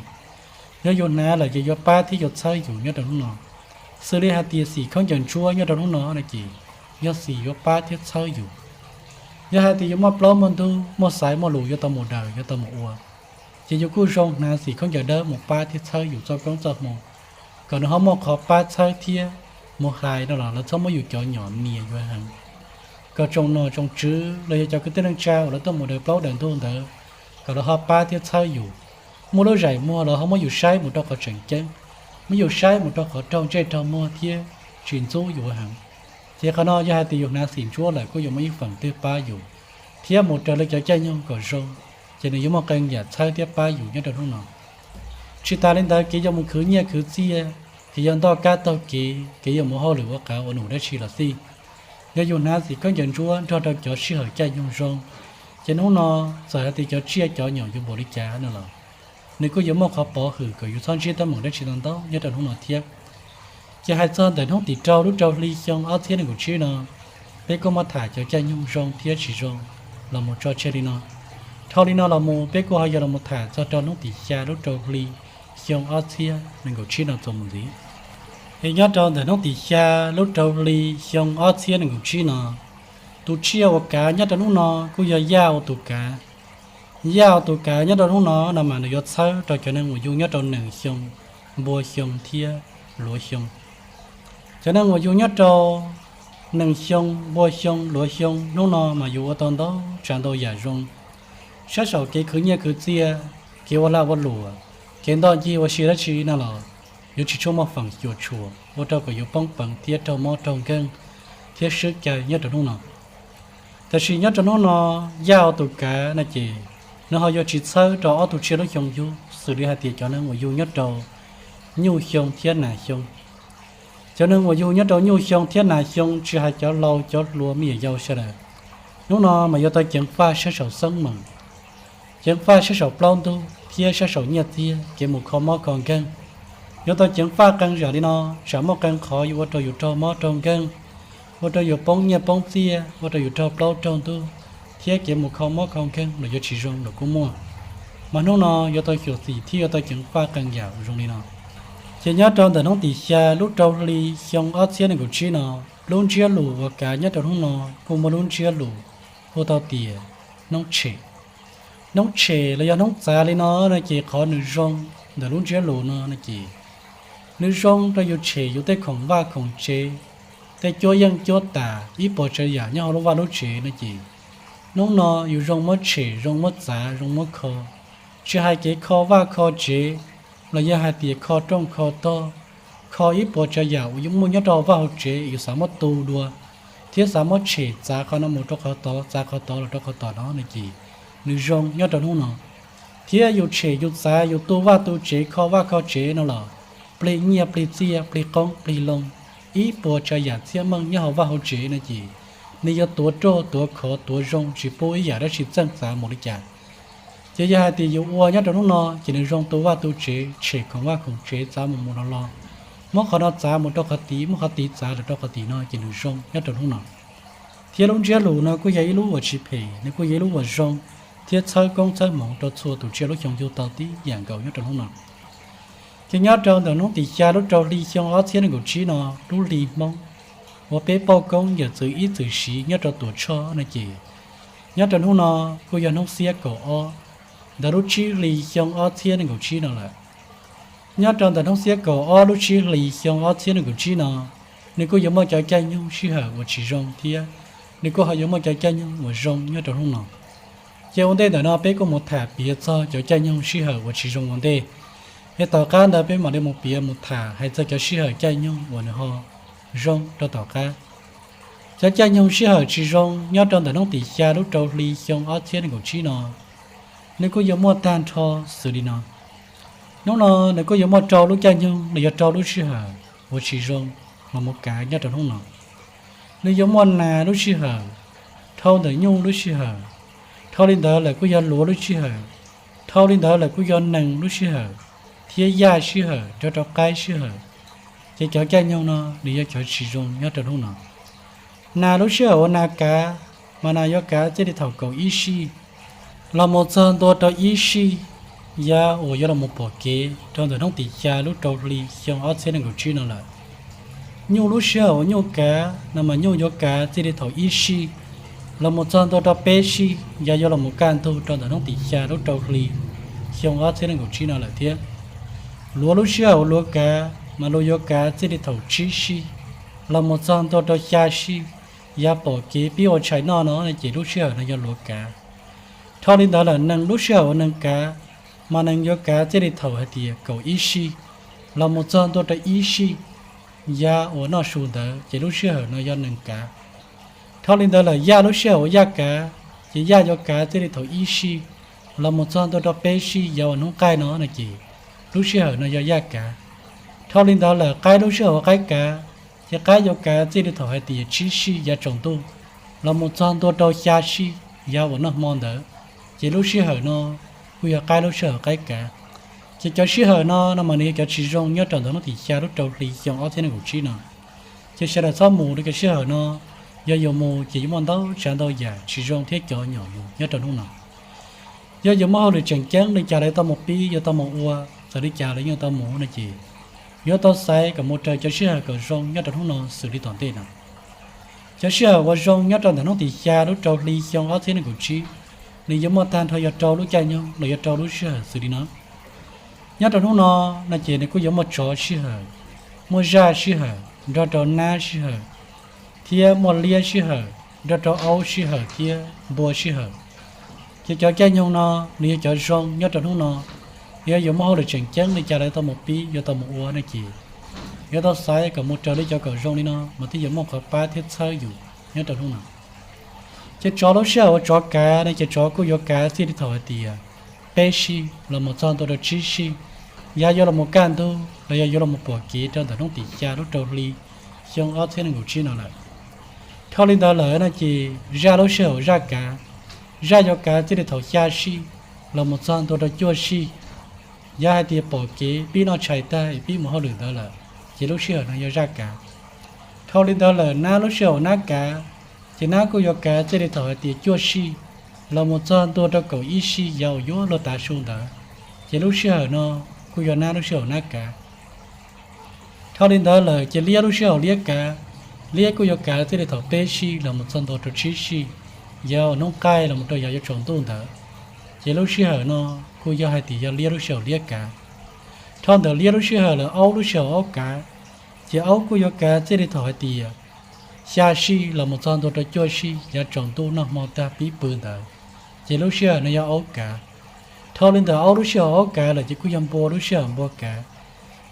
Yog yus hnav lawm ces yuav pab thiab yuav txhawb yus nyob rau hnub no. Xws li hais tias xim khaub ncaws ntsuab nyob rau hnub no no ces yog xim yuav pab thiab txhawb yus. Yog hais tias yus muaj plaub muaj ntug, muaj xaiv muaj lus yuav tau mus daws yuav tau mus ua, ces yus kuj zoo hnav xim khaub ncaws dawb mus pab thiab txhawb yus txoj koob txoj hmoo, kom nws ho muaj qhov pab txhawb thiab mus hais no los lawv txhob muab yus cov nyom nias yuav heev. Kom tsoom nom tsoom tswv los yog cov kwv tij neej tsa uas lawv tuaj mus daws plaub daws ntug ntawd, kom lawv ho pab thiab txhawb yus. Muaj lub zaim muag los ho muab yus saib mus rau qhov tseem ceeb, muab yus saib mus rau qhov raug ntsej raug muag thiab tsis ntxub yus heev. Ces qhov no yog hais tias yus hnav xim ntsuab lawm kuj yuav muaj ib feem twg pab yus, thiab mus raws li cov caij nyoog kom zoo, ces nws yuav muaj qee yam txhawb thiab pab yus nyob rau hnub no. Tsis tas li ntawd, kev yuav mus khwv nyiaj khwv txiaj, kev yuav ntoj kab taug kev, kev yuav mus hauj lwm ua qav ua num dab tsi los xij, yog yus hnav xim khaub ncaws ntsuab nrog rau cov sij hawm caij nyoog zoo, ces hnub no txawm hais tias cov tsiaj cov nyom yuav npaum li cas no los, nws kuj yuav muaj qhov pov hwm kom yus txhob ntsib teeb meem dab tsi ntau ntau nyob rau hnub no thiab. Ces hais txog ntawm hnub tim rau lub rau hli xyoo ob txhiab nees nkaum tsib no, peb kuj muaj tham cov caij nyoog zoo thiab tsis zoo los mus tso tseg li no. Dhau li no los mus peb kuj ho yuav los mus tham txog rau hnub tim xya lub rau hli xyoo ob txhiab nees nkaum tsib no txuas mus ntxiv. Es nyob rau ntawm hnub tim xya lub rau hli xyoo ob txhiab nees nkaum tsib no, tus tsiaj uas kav nyob rau hnub no kuj yog yaj ua tus kav. Yaj ua tus kav nyob rau hnub no no mas nws yuav txhawb rau cov neeg uas yug nyob rau nees xyoo, npua xyoo thiab luav xyoo. Cov neeg uas yug nyob rau nees xyoo, npua xyoo, luav xyoo hnub no mas yuav ua tau ntau tsav ntau yam zoo. Sab saum kev khwv nyiaj khwv txiaj, kev ua lag ua luam, kev ntoj ncig ua si dab tsi no los yuav tsis tshua muaj feem xyuam tshuam ua rau kom yuav poob peev thiab raug mob raug nkeeg thiab swb cai nyob rau hnub no. Tab sis nyob rau hnub no, yaj ua tus kav no ces nws ho yuav tsis txhawb rau ob tug tsiaj lub xyoo yug xws li hais tias cov neeg uas yug nyob rau nyuj xyoo thiab nas xyoo. Cov neeg uas yug nyob rau nyuj xyoo thiab nas xyoo tsis hais cov laus cov hluas me nyuam yaus sawv daws, hnub no mas yuav tau ceev faj sab saum xeeb meem, ceev faj sab saum plaub ntug thiab sab saum nyiaj txiag kev mus kho mob kho nkeeg. Yuav tau ceev faj qee zaum li no, tsam muaj qee qhov yuav ua rau yus raug mob raug nkeeg, ua rau yus poob nyiaj poob txiaj, ua rau yus raug plaub raug ntug, thiab kev mus kho mob kho nkeeg los yuav tsis zoo los kuj muaj. Mas hnub no yuav tau xyuam xim thiab yuav tau ceev faj qee yam zoo li no. Ces nyob rau ntawm hnub tim xya lub rau hli xyoo ob txhiab nees nkaum tsib no, lub ntsiab lus uas kav nyob rau hnub no kuj muaj lub ntsiab lus hu tau tias hnub tshem. Hnub tshem los yog hnub txav li no no ces qhov nws zoo ntawm lub ntsiab lus no no ces nws zoo rau yus tshem yus tej khoom vaj khoom tsev, tej cuab yeej cuab tam ib puas tsav yam nyob hauv lub vaj lub tsev no ces hnub no yus zoo muab tshem, zoo muab txav, zoo muab kho. Tsis hais kev kho vaj kho tsev los yog hais tias kho rooj kho tog, kho ib puas tsav yam uas yus muaj nyob rau vaj hauv tsev yus xav muab tu dua, thiab xav muab tshem txav qhov no mus rau qhov tod, txav qhov tod los rau qhov tom no no ces nws zoo nyob rau hnub no. Thiab yus tshem yus txav yus tu vaj tu tsev kho vaj kho tsev no los plig nyiaj plig txiaj plig qoob plig loo, ib puas tsav yam txhiab meej nyob hauv vaj hauv tsev no ces nws yuav tuav ruaj tuav khov tuav zoo tsis pub ib yam dab tsi txeej txav mus li cas. Ces yog hais tias yus ua nyob rau hnub no ces nws zoo tu vaj tu tsev, tshem khoom vaj khoom tsev txav mus mus los los, muab qhov no txav mus rau qhov tid, muab qhov tid txav los rau qhov tim no ces nws zoo nyob rau hnub no. Thiab lub ntsiab lus no kuj yog ib lub uas tsis phem, nws kuj yog ib lub uas zoo, thiab txhawb koob txhawb hmoov rau txhua tus tsiaj lub xyoo yug tau tib yam nkaus nyob rau hnub no. Ces nyob rau ntawm hnub tim xya lub rau hli xyoo ob txhiab nees nkaum tsib no, lub hli Hmoob uas peb pauj koob yawm txwv ib txwm siv nyob rau Tuam Tshoj no ces nyob rau hnub no kuj yog hnub xiab kaum ob ntawm lub tsib hli xyoo ob txhiab nees nkaum tsib no lawm. Nyob rau ntawm hnub xiab kaum ob lub tsib hlis xyoo ob txhiab nees nkaum tsib no, nws kuj yuav muaj cov caij nyoog sij hawm uas tsis zoo thiab nws kuj ho yuav muaj cov caij nyoog uas zoo nyob rau hnub no. Ces ua ntej ntawm no peb kuj mus tham piav txog cov caij nyoog sij hawm uas tsis zoo ua ntej, es tom qab ntawd peb mam li mus piav mus tham hais txog cov sij hawm caij nyoog uas nws ho zoo rau tom qab. Cov caij nyoog sij hawm tsis zoo nyob rau ntawm hnub tim xya lub rau hli xyoo ob txhiab nees nkaum tsib no, nws kuj yuav muaj tag nrho xws li no. Hnub no nws kuj yuav muaj rau lub caij nyoog los yog rau lub sij hawm uas tsis zoo los mus kav nyob rau hnub no. Nws yuav muaj nas lub sij hawm, dhau ntawm nyuj lub sij hawm, dhau li ntawd lawm kuj yog luav lub sij hawm, dhau li ntawd lawm kuj yog nees lub sij hawm, thiab yaj sij hawm nrog rau qaib sij hawm. Ces cov caij nyoog no nws yog cov tsis zoo nyob rau hnub no. Nas lub sij hawm uas nas kav, mas nas yuav kav txij li thaum kaum ib sij los mus txog ntua rau ib sij, yav uas yuav los mus pom kev rau ntawm hnub tim xya lub rau hli xyoo ob txhiab nees nkaum tsib no lawm. Nyuj lub sij hawm uas nyuj kav no mas nyuj yuav kav txij li thaum ib sij los mus txog ntua rau peb sij, yav yuav los mus kaj ntug rau ntawm hnub tim xya lub rau hli xyoo ob txhiab nees nkaum tsib no lawm thiab. Luag lub sij hawm uas luag kav mas luag yuav kav txij li thaum tsib sij los mus txog ntua rau xya sij, yav pom kev pib ua tshais noj no ces lub sij hawm no yog luag kav. Dhau li ntawd lawm nees lub sij hawm uas nees kav mas nees yuav kav txij li thaum hais tias kaum ib sij los mus txog ntua rau ib sij, yav uas noj su ntawd ces lub sij hawm no yog nees kav. Dhau li ntawd lawm yaj lub sij hawm uas yaj kav, ces yaj yuav kav txij li thaum ib sij los mus txog ntua rau peb sij yav uas hnub qaij no no ces lub sij hawm no yog yaj kav. Dhau li ntawd lawm qaib lub sij hawm uas qaib kav, ces qaib yuav kav txij li thaum hais tias tsib sij yav tsaus ntuj los mus txog ntua rau xya sij yav uas noj hmo ntawd, ces lub sij hawm no kuj yog qaib lub sij hawm qaib kav. Ces cov sij hawm no no mas nws yog cov tsis zoo nyob rau ntawm hnub tim xya lub rau hli xyoo ob txhiab nees nkaum tsib no. Ces sawv daws txhob mus rau cov sij hawm no, yog yuav mus ces yuav muaj ntau tsav ntau yam tsis zoo thiab cov nyom mus nyob rau hnub no. Yog yuav muaj hauj lwm tseem ceeb li cas los yuav tau mus pib yuav tau mus ua, txawm li cas los yeej tau mus no ces yuav tau xaiv kom mus raws cov sij hawm kom zoo nyob rau hnub no xws li tom ntej no. Cov sij hawm uas zoo nyob rau ntawm hnub tim xya lub rau hli xyoo ob txhiab nees nkaum tsib, nws yuav muaj tag nrho yog rau lub caij nyoog los yog rau lub sij hawm xws li no. Nyob rau hnub no no ces nws kuj yuav muaj tsov sij hawm, muaj zaj sij hawm nrog rau nab sij hawm, thiab muaj liab sij hawm nrog rau aub sij hawm thiab npua sij hawm. Ces cov caij nyoog no nws yog cov zoo nyob rau hnub no. Yog yuav muaj hauj lwm tseem ceeb li cas los yuav tau mus pib yuav tau mus ua no ces yuav tau xaiv kom mus raws li cov kom zoo li no mas thiaj yuav muaj qhov pab thiab txhawb yus nyob rau hnub no. Ces tsov lub sij hawm uas tsov kav no ces tsov kuj yuav kav txij li thaum hais tias peb sij los mus txog ntua rau tsib sij, yav yuav los mus kaj ntug los yog yuav los mus pom kev rau ntawm hnub tim xya lub rau hli xyoo ob txhiab nees nkaum tsib no lawm. Dhau li ntawd lawm no ces zaj lub sij hawm uas zaj kav, zaj yuav kav txij li thaum xya sij los mus txog ntua rau cuaj sij, yav hais tias pom kev pib noj tshais tag es pib mus hauj lwm ntawd lawm, ces lub sij hawm no yog zaj kav. Dhau li ntawd lawm nab lub sij hawm uas nab kav, ces nab kuj yuav kav txij li thaum hais tias cuaj sij los mus txog ntua rau kaum ib sij yav uas yuav luag tav su ntawd, ces lub sij hawm no kuj yog nab lub sij hawm nab kav. Dhau li ntawd lawm ces liab lub sij hawm liab kav, liab kuj yuav kav txij li thaum peb sij los mus txog ntua rau tsib sij, yav uas hnub qaij los mus rau yav yuav tsaus ntuj ntawd, ces lub sij hawm no kuj yog hais tias yog liab lub sij hawm liab kav. Dhau ntawm liab lub sij hawm lawm aub lub sij hawm aub kav, ces aub kuj yuav kav txij li thaum hais tias xya sij los mus txog ntua rau cuaj sij yav tsaus ntuj noj hmo tag pib pw ntawd, ces lub sij hawm no yog aub kav. Dhau li ntawm aub lub sij hawm aub kav lawm ces kuj yog npua lub sij hawm npua kav.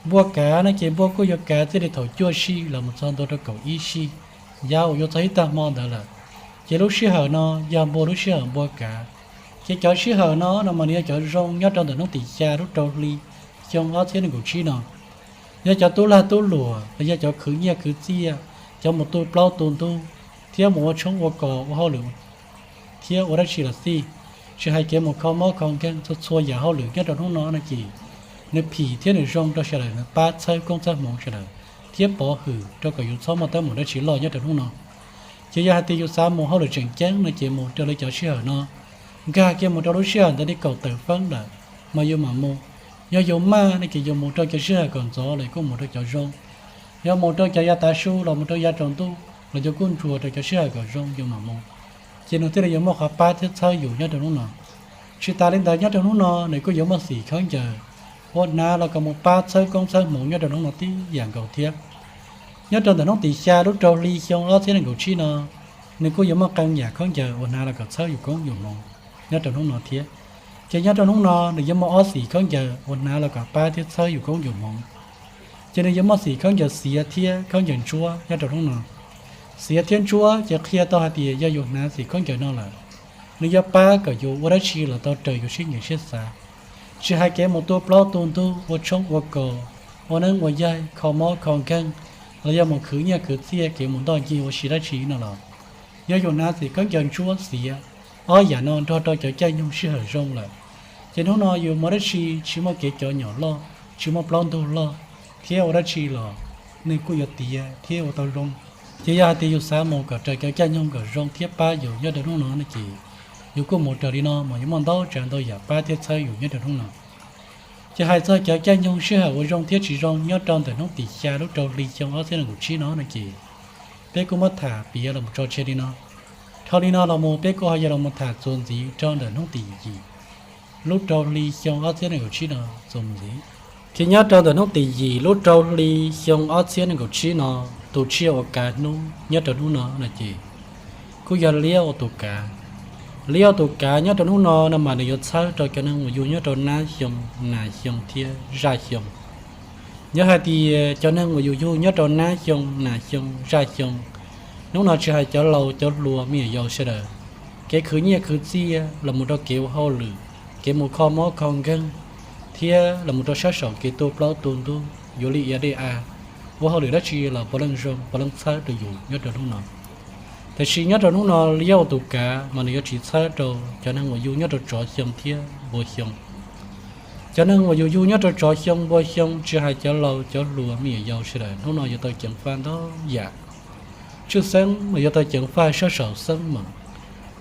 Npua kav no ces npua kuj yuav kav txij li thaum cuaj sij los mus txog ntua rau kaum ib sij, yav uas yuav txog ib tag hmo ntawd lawm, ces lub sij hawm no yog npua lub sij hawm npua kav. Ces cov sij hawm no no mas nws yog cov zoo nyob rau ntawm hnub tim xya lub rau hli xyoo ob txhiab nees nkaum tsib no. Yog cov tub lag tub luam los yog cov khwv nyiaj khwv txiaj, cov mus tu plaub tu ntug, thiab mus ua tshoob ua kos ua hauj lwm thiab ua dab tsi los xij, tsis hais kev mus kho mob kho nkeeg txhua txhua yam hauj lwm nyob rau hnub no no ces nws phim thiab nws zoo rau sawv daws, nws pab txhawb koob txhawb hmoov sawv daws thiab pov hwm rau kom yus txhob muaj teeb meem dab tsi loj nyob rau hnub no. Ces yog hais tias yus xav mus hauj lwm tseem ceeb no ces mus raws li cov sij hawm no, nkag kiag mus rau lub sij hawm ntawd li kaum tawm feeb lawm mas yus mam mus. Yog yus maj no ces yus mus rau cov sij hawm kom ntxov los kuj mus rau cov zoo. Yog mus rau cov yav tav su los mus rau yav tsaus ntuj los yus kuj ntsuas rau cov sij hawm kom zoo yus mam mus, ces nws thiaj li yuav muaj qhov pab thiab txhawb yus nyob rau hnub no. Tsis tas li ntawd nyob rau hnub no nws kuj yuav muaj xim khaub ncaws uas hnav los kom mus pab txhawb koob txhawb hmoov nyob rau hnub no tib yam nkaus thiab. Nyob rau ntawm hnub tim xya lub rau hli xyoo ob txhiab nees nkaum tsib no, nws kuj yuav muaj qee yam khaub ncaws uas hnav los kom txhawb yus koob yus hmoov nyob rau hnub no thiab. Ces nyob rau hnub no nws yuav muaj ob xim khaub ncaws uas hnav los kom pab thiab txhawb yus koob yus hmoov. Ces nws yuav muaj xim khaub ncaws xiav thiab khaub ncaws ntsuab nyob rau hnub no. Xiav thiab ntsuab ces qhia tau hais tias yog yus hnav xim khaub ncaws no lawm, nws yuav pab kom yus ua dab tsi los tau raws yus siab nyiam siab xav. Tsis hais kev mus tu plaub tu ntug, ua tshoob ua kos, ua neeb ua yaig, kho mob kho nkeeg, los yog mus khwv nyiaj khwv txiaj, kev mus ntoj ncig ua si dab tsi no los, yog yus hnav xim khaub ncaws ntsuab xiav ob yam no nrog rau cov caij nyoog sij hawm zoo lawm, ces hnub no yus mus dab tsi tsis muaj kev cov nyom loj, tsis muaj plaub ntug loj, thiab ua dab tsi los nws kuj yuav tiav thiab ua tau zoo. Ces yog hais tias yus xav mus kom raws cov caij nyoog kom zoo thiab pab yus nyob rau hnub no no ces yus kuj mus raws li no mas yuav muaj ntau tsav ntau yam pab thiab txhawb yus nyob rau hnub no. Ces hais txog cov caij nyoog sij hawm uas zoo thiab tsis zoo nyob rau ntawm hnub tim xya lub rau hli xyoo ob txhiab nees nkaum tsib no no ces peb kuj muab tham piav los tso tseg li no. Dhau li no los mus peb kuj ho yuav los mus tham txuas ntxiv rau ntawm hnub tim yim lub rau hli xyoo ob txhiab nees nkaum tsib no txuas mus ntxiv. Ces nyob rau ntawm hnub tim yim lub rau hli xyoo ob txhiab nees nkaum tsib no, tus tsiaj uas kav hnub nyob rau hnub no no ces kuj yog liab ua tus kav. Liab ua tus kav nyob rau hnub no no mas nws yuav txhawb rau cov neeg uas yug nyob rau nab xyoo, nas xyoo thiab zaj xyoo. Yog hais tias cov neeg uas yus yug nyob rau nab xyoo, nas xyoo, zaj xyoo, hnub no tsis hais cov laus cov hluas me nyuam yaus sawv daws, kev khwv nyiaj khwv txiaj los mus rau kev ua hauj lwm, kev mus kho mob kho nkeeg, thiab los mus rau sab saum kev tu plaub tu ntug yuav li iav dej av, ua hauj lwm dab tsi los puav leej zoo puav leej txhawb rau yus nyob rau hnub no. Tiam sis nyob rau hnub no liab ua tus kav mas nws yuav tsis txhawb rau cov neeg uas yug nyob rau tsov xyoo thiab npua xyoo. Cov neeg uas yus yug nyob rau tsov xyoo npua xyoo tsis hais cov laus cov hluas me nyuam yaus sawv daws hnub no yuav tau ceev faj ntau yam. Tshwj xeeb mas yuav tau ceev faj sab saum xeeb maum,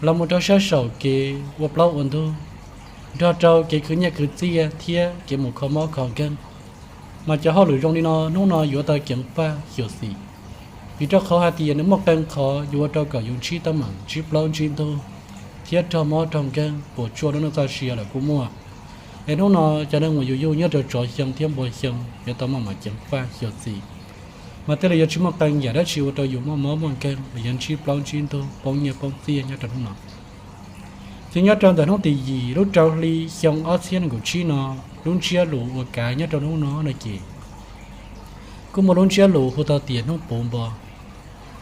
los mus rau sab saum kev ua plaub ua ntug, nrog rau kev khwv nyiaj khwv txiaj thiab kev mus kho mob kho nkeeg. Mas cov hauj lwm zoo li no hnub no yuav tau ceev faj xyuam xim, vim rau qhov hais tias nws muaj qee qhov yuav ua rau kom yus ntsib teeb meem ntsib plaub ntsib ntug, thiab raug mob raug nkeeg puas tsuaj lub neej txoj sia lawm kuj muaj. Es hnub no cov neeg uas yus yug nyob rau tsov xyoo thiab npua xyoo yuav tau maj mam ceev faj xyuam xim, mas thiaj li yuav tsis muaj qee yam dab tsi ua rau yus muaj mob muaj nkeeg los yog ntsib plaub ntsib ntug poob nyiaj poob txiaj nyob rau hnub no. Ces nyob rau ntawm hnub tim yim lub rau hli xyoo ob txhiab nees nkaum tsib no, lub ntsiab lus uas kav nyob rau hnub no no ces kuj muaj lub ntsiab lus hu tau tias hnub puv npo.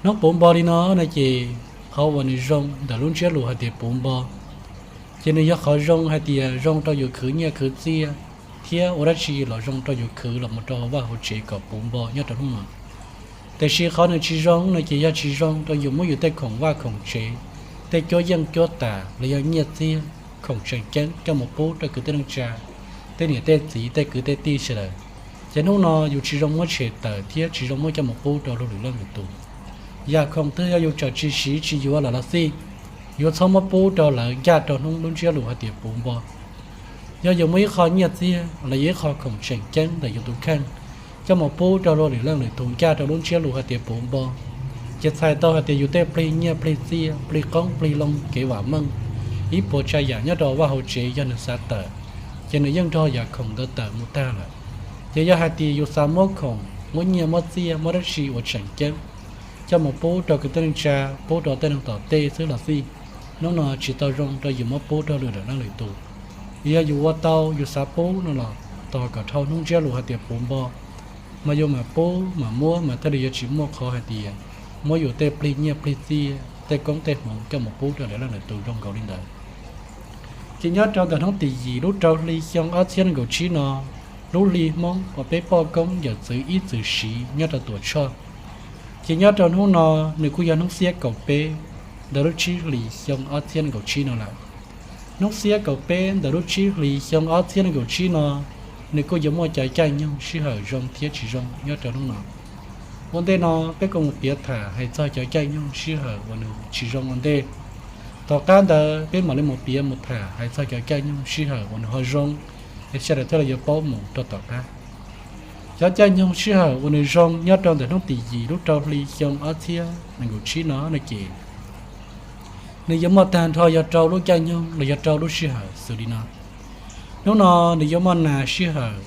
Hnub puv npo li no no ces qhov uas nws zoo ntawm lub ntsiab lus hais tias puv npo, ces nws yog qhov zoo hais tias zoo rau yus khwv nyiaj khwv txiaj, thiab ua dab tsi los zoo rau yus khwv los mus rau hauv vaj hauv tsev kom puv npo nyob rau hnub no. Tiam sis qhov nws tsis zoo no ces yog tsis zoo rau yus muab yus tej khoom vaj khoom tsev, tej cuab yeej cuab tam los yog nyiaj txiag, khoom tseem ceeb coj mus pub rau kwv tij neej tsa, tej niam tej txiv tej kwv tej tij sawv daws. Ces hnub no yus tsis zoo muab tshem tawm thiab tsis zoo muab coj mus pub rau luag lwm leej lwm tus. Yam khoom twg yog yus tseem tsis siv tsis yuav lawm los xij, yuav txhob muab pub rau lawv ncaj rau hnub lub ntsiab lus hais tias puv npo. Yog yus muaj ib qho nyiaj txiag los yog ib qho khoom tseem ceeb ntawm yus tus kheej coj mus pub rau luag lwm leej lwm tus ncaj rau lub ntsiab lus hais tias puv npo, ces txhais tau hais tias yus tej plig nyiaj plig txiaj plig qoob plig loo kev vam meej, ib puas tsav yam nyob rau vaj hauv tsev yog nws xav tawm, ces nws yeej nrog yam khoom ntawd tawm mus tag lawm. Ces yog hais tias yus xav muab khoom muab nyiaj muab txiaj muab dab tsi uas tseem ceeb coj mus pub rau kwv tij neej tsa, pub rau tej neeg tom tej xwb los xij, hnub no tsis tau zoo rau yus muab pub rau luag lwm leej lwm tus. Yog yus ua tau yus xav pub no los tos kom dhau hnub ntsiab lus hais tias puv npo, mas yus mam pub mam muab mas thiaj li yuav tsis muaj qhov hais tias muab yus tej plig nyiaj plig txiaj tej koob tej hmoov coj mus pub rau lwm leej lwm tus zoo nkaus li ntawd. Ces nyob rau ntawm hnub tim yim lub rau hli xyoo ob txhiab nees nkaum tsib no, lub hli Hmoob uas peb poj koob yawm txwv ib txwm siv nyob rau Tuam Tshoj, ces nyob rau hnub no nws kuj yog hnub xiab kaum peb ntawm lub tsib hlis xyoo ob txhiab nees nkaum tsib no lawm. Hnub xiab kaum peb ntawm lub tsib hlis xyoo ob txhiab nees nkaum tsib no, nws kuj yuav muaj cov caij nyoog sij hawm zoo thiab tsis zoo nyob rau hnub no. Ua ntej no peb kuj mus piav tham hais txog cov caij nyoog sij hawm uas nws tsis zoo ua ntej. Tom qab ntawd peb mam li mus piav mus tham hais txog cov caij nyoog sij hawm uas nws ho zoo, es sawv daws thiaj li yuav paub mus rau tom qab. Cov caij nyoog sij hawm uas nws zoo nyob rau ntawm hnub tim yim lub rau hli xyoo ob txhiab nees nkaum tsib no no ces nws yuav muaj tag nrho yog rau lub caij nyoog los yog rau lub sij hawm xws li no. Hnub no nws yuav muaj nas sij hawm,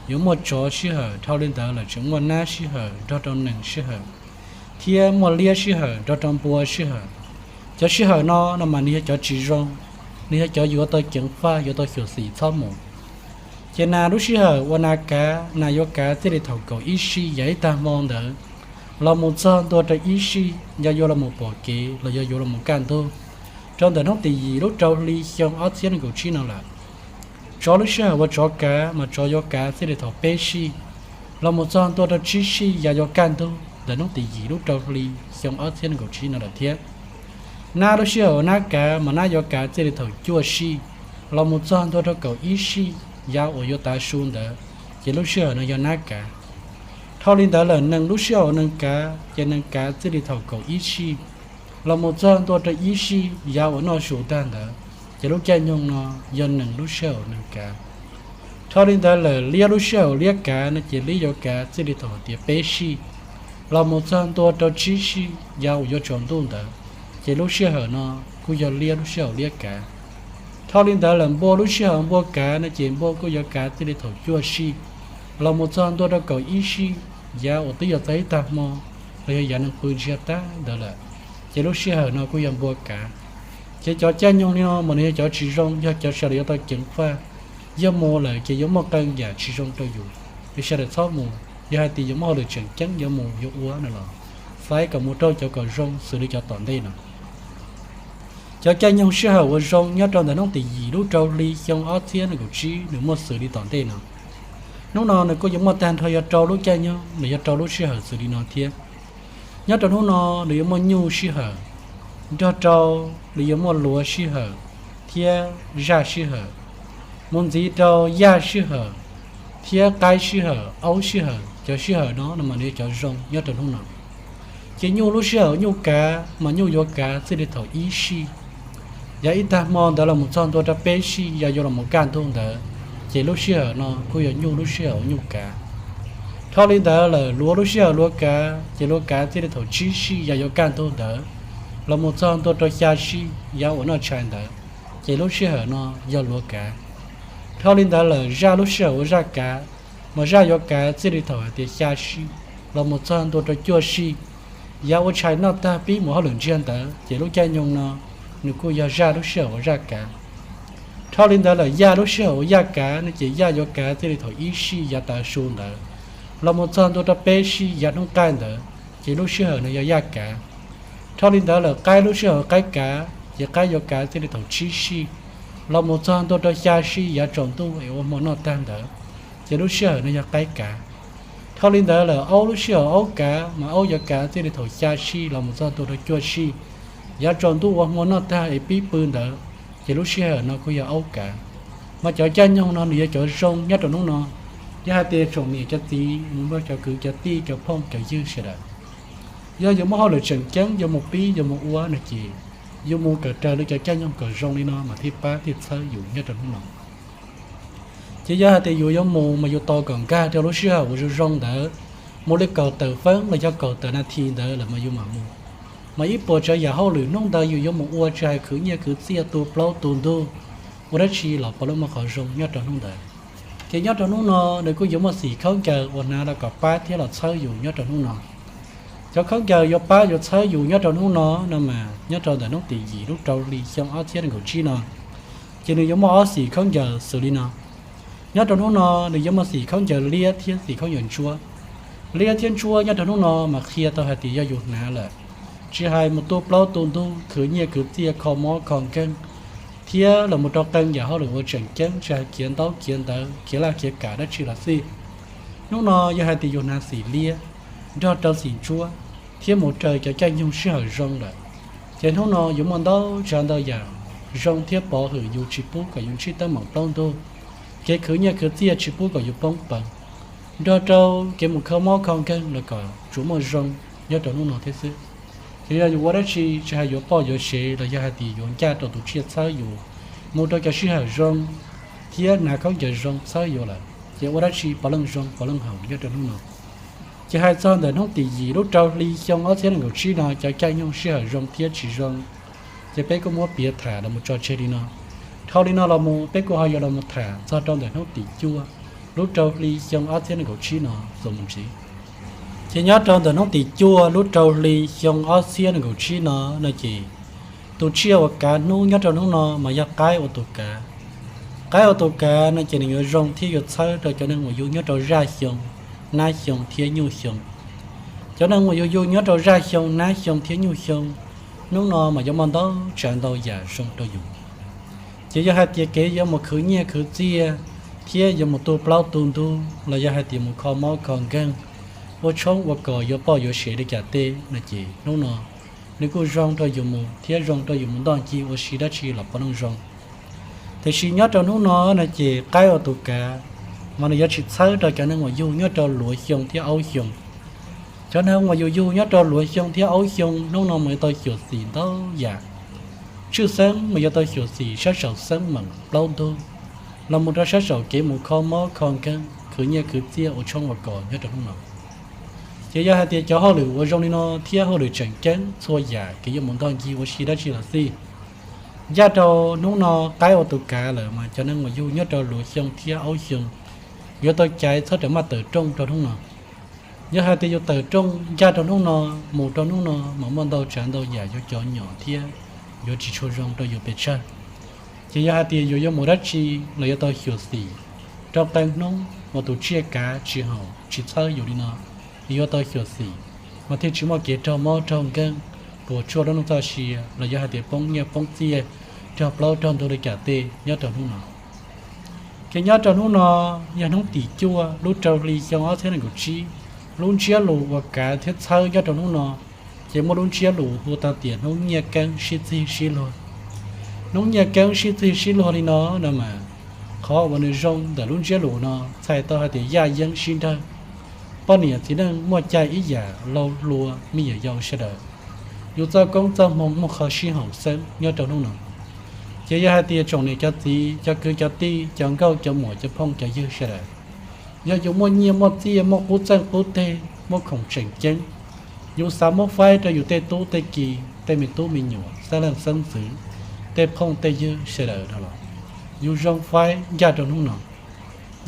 yuav muaj tsov sij hawm, dhau li ntawd lawm tseem muaj nab sij hawm nrog rau nees sij hawm, thiab muaj liab sij hawm nrog rau npua sij hawm. Cov sij hawm no no mas nws yog cov tsis zoo, nws yog cov yuav tau ceev faj yuav tau xyuam xim txhob mus. Ces nas lub sij hawm uas nas kav, nas yuav kav txij li thaum kaum ib sij yav ib tag hmo ntawd los mus txog ntua rau ib sij yog yuav los mus pom kev los yog yuav los mus kaj ntug, rau ntawm hnub tim yim lub rau hli xyoo ob txhiab nees nkaum tsib no lawm. Tsov lub sij hawm uas tsov kav mas tsov yuav kav txij li thaum peb sij los mus txog ntua rau tsib sij yog yuav kaj ntug ntawm hnub tim yim lub rau hli xyoo ob txhiab nees nkaum tsib no lawm thiab. Nab lub sij hawm uas nab kav mas nab yuav kav txij li thaum cuaj sij los mus txog ntua rau kaum ib sij yog uas yuav tav su ntawd, ces lub sij hawm no yog nab kav. Dhau li ntawd lawm nees lub sij hawm uas nees kav ces nees kav txij li thaum kaum ib sij los mus txog ntua rau ib sij yog uas noj su tag ntawd, ces lub caij nyoog no yog nees lub sij hawm uas nees kav. Dhau li ntawd lawm liab lub sij hawm uas liab kav no ces liab yuav kav txij li thaum tias peb sij los mus txog ntua rau tsib sij yog uas yuav tsaus ntuj ntawd, Ces lub sij hawm no kuj yog liab lub sij hawm liab kav. Dhau li ntawd lawm npua lub sij hawm npua kav no ces npua kuj yuav kav txij li thaum cuaj sij los mus txog ntua rau kaum ib sij, yav uas twb yog txog ib tag hmo los yog yav neeg pw ntsiag tag ntawd lawm, ces lub sij hawm no kuj yog npua kav. Ces cov caij nyoog li no mas nws yog cov tsis zoo, yog cov sawv daws yuav tau ceev faj. Yog mus lawm ces yuav muaj qee yam tsis zoo rau yus, es sawv daws txhob mus. Yog hais tias yuav muaj hauj lwm tseem ceeb yuav mus yuav ua no los faib kom mus rau cov kom zoo xws li cov tom ntej no. Cov caij nyoog sij hawm uas zoo nyob rau ntawm hnub tim yim lub rau hli xyoo ob txhiab nees nkaum tsib nws muaj xws li tom ntej no. Hnub no nws kuj yuav muaj tag nrho yog rau lub caij nyoog los yog rau lub sij hawm xws li no thiab. Nyob rau hnub no nws yuav muaj nyuj sij hawm, nrog rau nws yuav muaj luav sij hawm thiab zaj sij hawm, mus ntxiv rau yaj sij hawm thiab qaib sij hawm, aub sij hawm. Cov sij hawm no no mas nws yog cov zoo nyob rau hnub no. Ces nyuj lub sij hawm nyuj kav mas nyuj yuav kav txij li thaum ib sij, yav ib tag hmo ntawd los mus txog ntua rau peb sij yav yuav los mus kaj ntug ntawd, ces lub sij hawm no kuj yog nyuj lub sij hawm uas nyuj kav. Dhau li ntawd lawm luav lub sij hawm luav kav ces luav kav txij li thaum tsib sij yav yuav kaj ntug ntawd los mus txog ntua rau xya sij yav uas noj tshais ntawd, ces lub sij hawm no yog luav kav. Dhau li ntawd lawm zaj lub sij hawm uas zaj kav, mas zaj yuav kav txij li thaum hais tias xya sij los mus txog ntua rau cuaj sij yav ua tshais noj tag pib mus hauj lwm ntsiag ntawd, ces lub caij nyoog no nws kuj yog zaj lub sij hawm uas zaj kav. Dhau li ntawd lawm yaj lub sij hawm uas yaj kav no ces yaj yuav kav txij li thaum ib sij yav tav su ntawd los mus txog ntua rau peb sij yav hnub qaij ntawd, ces lub sij hawm no yog yaj kav. Dhau li ntawd lawm qaib lub sij hawm qaib kav ces qaib yuav kav txij li thaum tsib sij los mus txog ntua rau xya sij yav tsaus ntuj es ua hmo noj tag ntawd, ces lub sij hawm no yog qaib kav. Dhau li ntawd lawm aub lub sij hawm aub kav mas aub yuav kav txij li thaum xya sij los mus txog ntua rau cuaj sij yav tsaus ntuj ua hmo noj tag es pib pw ntawd, ces lub sij hawm no kuj yog aub kav. Mas cov caij nyoog no nws yog cov zoo nyob rau hnub no. Yog hais tias tsoom niam cov txiv mus nrog cov kwv cov tij cov phooj cov ywg sawv daws, yog yus muaj hauj lwm tseem ceeb yuav mus pib yuav mus ua no ces yus mus kom raws li cov caij nyoog kom zoo li no mas thiaj pab thiaj txhawb yus nyob rau hnub no. Ces yog hais tias yus yuav mus mas yus tos kom nkag rau lub sij hawm uas zoo zoo ntawd, mus li kaum tawm feeb los yog kaum tawm nas this ntawd lawm mas yus mam mus. Mas ib puas tsav yam hauj lwm hnub ntawd yus yuav mus ua tsis hais khwv nyiaj khwv txiaj tu plaub tu ntug, ua dab tsi los puav leej muaj qhov zoo nyob rau hnub ntawd. Ces nyob rau hnub no nws kuj yuav muaj xim khaub ncaws uas hnav los kom pab thiab los txhawb yus nyob rau hnub no. Cov khaub ncaws yuav pab yuav txhawb yus nyob rau hnub no no mas nyob rau ntawm hnub tim yim lub rau hli xyoo ob txhiab nees nkaum tsib no, ces nws yuav muaj ob xim khaub ncaws xws li no. Nyob rau hnub no nws yuav muaj xim khaub ncaws liab thiab xim khaub ncaws ntsuab. Liab thiab ntsuab nyob rau hnub no mas qhia tau hais tias yog yus hnav lawm, tsis hais mus tu plaub tu ntug, khwv nyiaj khwv txiaj, kho mob kho nkeeg, thiab los mus rau qee yam hauj lwm uas tseem ceeb, tsis hais khiav ntaub khiav ntawv, khiav laj khiav kam dab tsi los xij. Hnub no yog hais tias yus hnav xim liab nrog rau xim ntsuab thiab mus raws cov caij nyoog sij hawm zoo lawm, ces hnub no yuav muaj ntau tsav ntau yam zoo thiab pov hwm yus tsis pub kom yus ntsib teeb meem plaub ntug, kev khwv nyiaj khwv txiaj tsis pub kom yus poob peev, nrog rau kev mus kho mob kho nkeeg los kom tsuas muaj zoo nyob rau hnub no thiab xwb. Ces yog yus ua dab tsi, tsis hais yuav poj yuav sev los yog hais tias yuav ncaj rau tus tsiaj txhawb yus, mus rau cov sij hawm zoo thiab hnav khaub ncaws zoo txhawb yus lawm, ces ua dab tsi puav leej zoo puav leej haum nyob rau hnub no. Ces hais txog ntawm hnub tim yim lub rau hli xyoo ob txhiab nees nkaum tsib no cov caij nyoog sij hawm zoo thiab tsis zoo, ces peb kuj muab piav tham los mus tso tseg li no. Dhau li no los mus peb kuj ho yuav los mus tham txog rau ntawm hnub tim cuaj lub rau hli xyoo ob txhiab nees nkaum tsib no txuas mus ntxiv. Ces nyob rau ntawm hnub tim cuaj lub rau hli xyoo ob txhiab nees nkaum tsib no, no ces tus tsiaj uas kav hnub nyob rau hnub no mas yog qaib ua tus kav. Qaib ua tus kav no ces nws yuav zoo thiab yuav txhawb rau cov neeg uas yug nyob rau zaj xyoo, nab xyoo thiab nyuj xyoo. Cov neeg uas yug yug nyob rau zaj xyoo, nab xyoo thiab nyuj xyoo, hnub no mas yuav muaj ntau tsav ntau yam zoo rau yus. Ces yog hais tias kev yuav mus khwv nyiaj khwv txiaj thiab yuav mus tu plaub tu ntug los yog hais tias mus kho mob kho nkeeg, ua tshoob ua kos yuav poj yuav sev li cas tej no ces hnub no nws kuj zoo rau yus mus thiab zoo rau yus mus ntoj ncig ua si dab tsi los puav leej zoo. Tiam sis nyob rau hnub no no ces qaib ua tus kav mas nws yuav tsis txhawb rau cov neeg uas yug nyob rau luav xyoo thiab aub xyoo. Cov neeg uas yug yug nyob rau luav xyoo thiab aub xyoo hnub no mas yuav tau xyuam xim ntau yam. Tshwj xeeb mas yuav tau xyuam xim sab saum xeeb meem plaub ntug los mus rau sab saum kev mus kho mob kho nkeeg, khwv nyiaj khwv txiaj ua tshoob ua kos nyob rau hnub no. Ces yog hais tias cov hauj lwm uas zoo li no thiab hauj lwm tseem ceeb txhua yam kev yuav mus ntog ncig ua si dab tsi los xij, ncaj rau hnub no qaib ua tus kav lawm mas cov neeg uas yug nyob rau luag xyoo thiab aub xyoo yuav tau caiv txhob rawm maj tawm rooj rau hnub no. Yog hais tias yus tawm rooj ncaj rau hnub no, mus rau hnub no mas muaj ntau tsav ntau yam yuav cov nyom thiab yuav tsis tshua zoo rau yus pes tsawg. Ces yog hais tias yus yuav mus dab tsi los yuav tau xyuam xim rau qee hnub uas tus tsiaj kav tsis haum tsis txhawb yus li no, yus yuav tau xyuam xim mas thiaj tsis muaj kev raug mob raug nkeeg, puas tsuaj lub neej txoj sia los yog hais tias poob nyiaj poob txiaj, raug plaub raug ntug li cas tej nyob rau hnub no. Ces nyob rau hnub no yog hnub tim cuaj lub rau hli xyoo ob txhiab nees nkaum tsib, lub ntsiab lus uas kav thiab txhawb nyob rau hnub no ces muaj lub ntsiab lus hu tau tias hnub nyiaj keeb sib txig sib luag. Hnub nyiaj keeb sib txig sib luag li no no mas, qhov uas nws zoo ntawm lub ntsiab lus no txhais tau hais tias yaj yeeb sib nrawg, poj niam txiv neej muaj cai ib yam, laus hluas me nyuam yaus sawv daws, yus txoj koob txoj hmoo muaj qhov sib haum xeeb nyob rau hnub no. Ces yog hais tias tsoom niam cov txiv, cov kwv cov tij, cov nkauj cov muam, cov phooj cov ywg sawv daws, yog yus muaj nyiaj muaj txiaj, muaj qub txeej qub teg, muaj khoom tseem ceeb, yus xav muab faib rau yus tej tub tej ki, tej me tub me nyuam, xeeb leej xeeb ntxwv, tej phooj tej ywg sawv daws no los, yus zoo faib ncaj rau hnub no.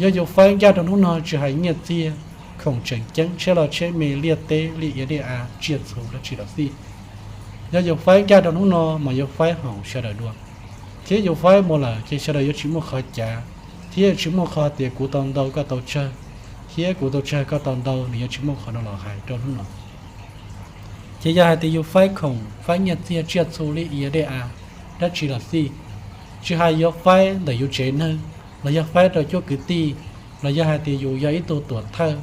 Yog yus faib ncaj rau hnub no tsis hais nyiaj txiag, khoom tseem ceeb, tsheb loj tsheb me, liaj teb liaj ia liaj av, tsiaj txhu dab tsi los xij, yog yus faib ncaj rau hnub no mas yuav faib haum sawv daws dua. Thiab yus faib mus lawm ces sawv daws yuav tsis muaj qhov cav, thiab yuav tsis muaj qhov tias kuv tau ntau koj tau tsawg, thiab kuv tau tsawg koj tau ntau, nws yuav tsis muaj qhov no los hais rau hnub no. Ces yog hais tias yus faib khoom, faib nyiaj txiag, tsiaj txhu, liaj ia liaj av dab tsi los xij, tsis hais yuav faib ntawm yus tsev neeg, los yog faib rau cuab kwv tij, los yog hais tias yus yog ib tug tuam thawj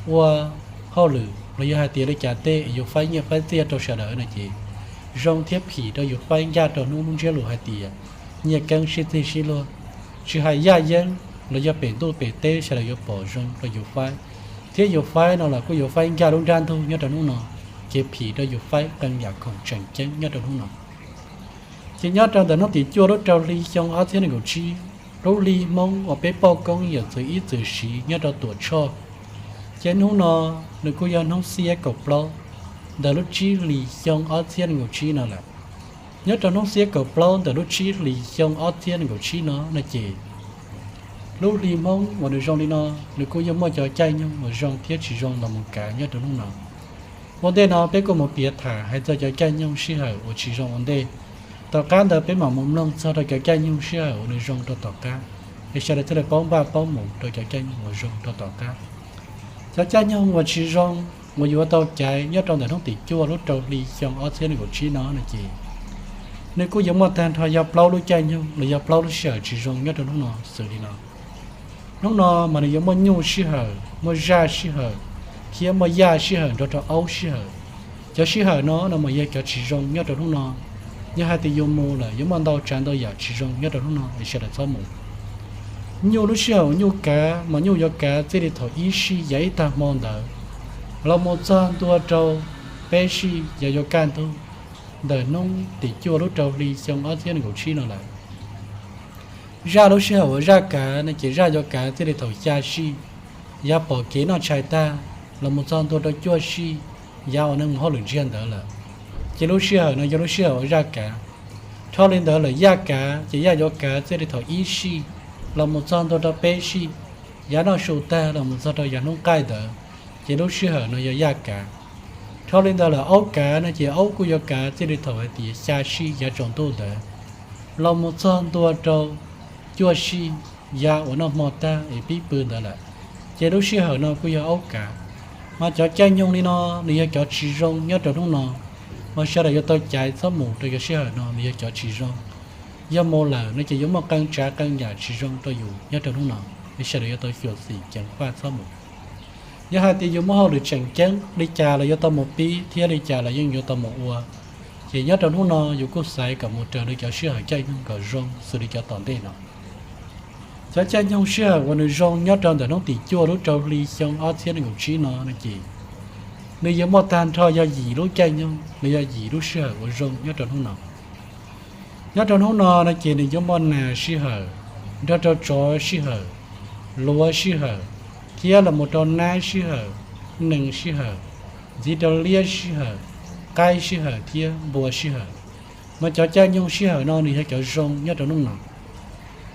ua hauj lwm, los yog hais tias li cas tej yus faib nyiaj faib txiaj rau sawv daws no ces zoo thiab phim rau yus faib ncaj rau hnub lub ntsiab lus hais tias nyiaj keeb sib txig sib luag. Tsis hais yaj yeeb los yog pem ntuj pem teb sawv daws yuav pom zoo rau yus faib, thiab yus faib no los kuj yuav faib ncaj lub nrab ntug nyob rau hnub no, ces phim rau yus faib qee yam khoom tseem ceeb nyob rau hnub no. Ces nyob rau ntawm hnub tim cuaj lub rau hli xyoo ob txhiab nees nkaum tsib, lub hli Hmoob uas peb poj koob yawm txwv ib txwm siv nyob rau Tuam Tshoj, ces hnub no nws kuj yog hnub xiab kaum plaub ntawm lub tsib hlis xyoo ob txhiab nees nkaum tsib no lawm. Nyob rau hnub xiab kaum plaub ntawm lub tsib hlis xyoo ob txhiab nees nkaum tsib no no ces lub hli Hmoob uas nws zoo li no, nws kuj yeej muaj cov caij nyoog uas zoo thiab tsis zoo los mus kav nyob rau hnub no. Ua ntej no peb kuj mus piav tham hais txog cov caij nyoog sij hawm uas tsis zoo ua ntej. Tom qab ntawd peb mam mus mloog txog rau cov caij nyoog sij hawm uas nws zoo rau tom qab, es sawv daws thiaj li paub npaj paub mus rau cov caij nyoog uas zoo rau tom qab. Cov caij nyoog uas tsis zoo uas yuav tau caiv nyob rau ntawm hnub tim cuaj lub rau hli xyoo ob txhiab nees nkaum tsib no no ces nws kuj yuav muaj tag nrho yog plaub lub caij nyoog los yog plaub lub sij hawm tsis zoo nyob rau hnub no xws li no. Hnub no mas nws yuav muaj nyuj sij hawm, muaj zaj sij hawm, thiab muaj yaj sij hawm nrog rau aub sij hawm. Cov sij hawm no no mas yog cov tsis zoo nyob rau hnub no. Yog hais tias yus mus lawm yuav muaj ntau tsav ntau yam tsis zoo nyob rau hnub no es sawv daws txhob mus. Nyuj lub sij hawm uas nyuj kav mas nyuj yuav kav txij li thaum ib sij yav ib tag hmo ntawd los mus txog ntua rau peb sij yav yuav kaj ntug ntawm hnub tim cuaj lub rau hli xyoo ob txhiab nees nkaum tsib no lawm. Zaj lub sij hawm uas zaj kav no ces zaj yuav kav txij li thaum xya sij yav pom kev noj tshais tag los mus txog ntua rau cuaj sij yav uas neeg mus hauj lwm ntsiag ntawd lawm, ces lub sij hawm no yog lub sij hawm uas zaj kav. Dhau li ntawd lawm yaj kav ces yaj yuav kav txij li thaum ib sij los mus txog ntua rau peb sij yav noj su tag los mus txog rau yav hnub qaij ntawd, ces lub sij hawm no yog yaj kav. Dhau li ntawd lawm aub kav no ces aub kuj yuav kav txij li thaum hais tias xya sij yav tsaus ntuj ntawd los mus txog ntua rau cuaj sij yav uas noj hmo tag es pib pw ntawd lawm, ces lub sij hawm no kuj yog aub kav. Mas cov caij nyoog li no nws yog cov tsis zoo nyob rau hnub no, mas sawv daws yuav tau caiv txhob mus rau cov sij hawm no nws yog cov tsis zoo. Yog mus lawm no ces yuav muaj qee tsav qee yam tsis zoo rau yus nyob rau hnub no, es sawv daws yuav tau xyuam xim ceev faj txhob mus. Yog hais tias yus muaj hauj lwm tseem ceeb li cas los yuav tau mus pib thiab li cas los yeej yuav tau mus ua, ces nyob rau hnub no yus kuj xaiv kom mus raws li cov sij hawm caij nyoog kom zoo xws li cov tom ntej no. Cov caij nyoog sij hawm uas nws zoo nyob rau ntawm hnub tim cuaj lub rau hli xyoo ob txhiab nees nkaum tsib no no ces nws yuav muaj tag nrho yog yim lub caij nyoog los yog yim lub sij hawm uas zoo nyob rau hnub no. Nyob rau hnub no no ces nws yuav muaj nas sij hawm, nrog rau tsov sij hawm, luav sij hawm, thiab los mus rau nab sij hawm, nees sij hawm, ntxiv rau liab sij hawm, qaib sij hawm thiab npua sij hawm. Mas cov caij nyoog sij hawm no nws yog cov zoo nyob rau hnub no.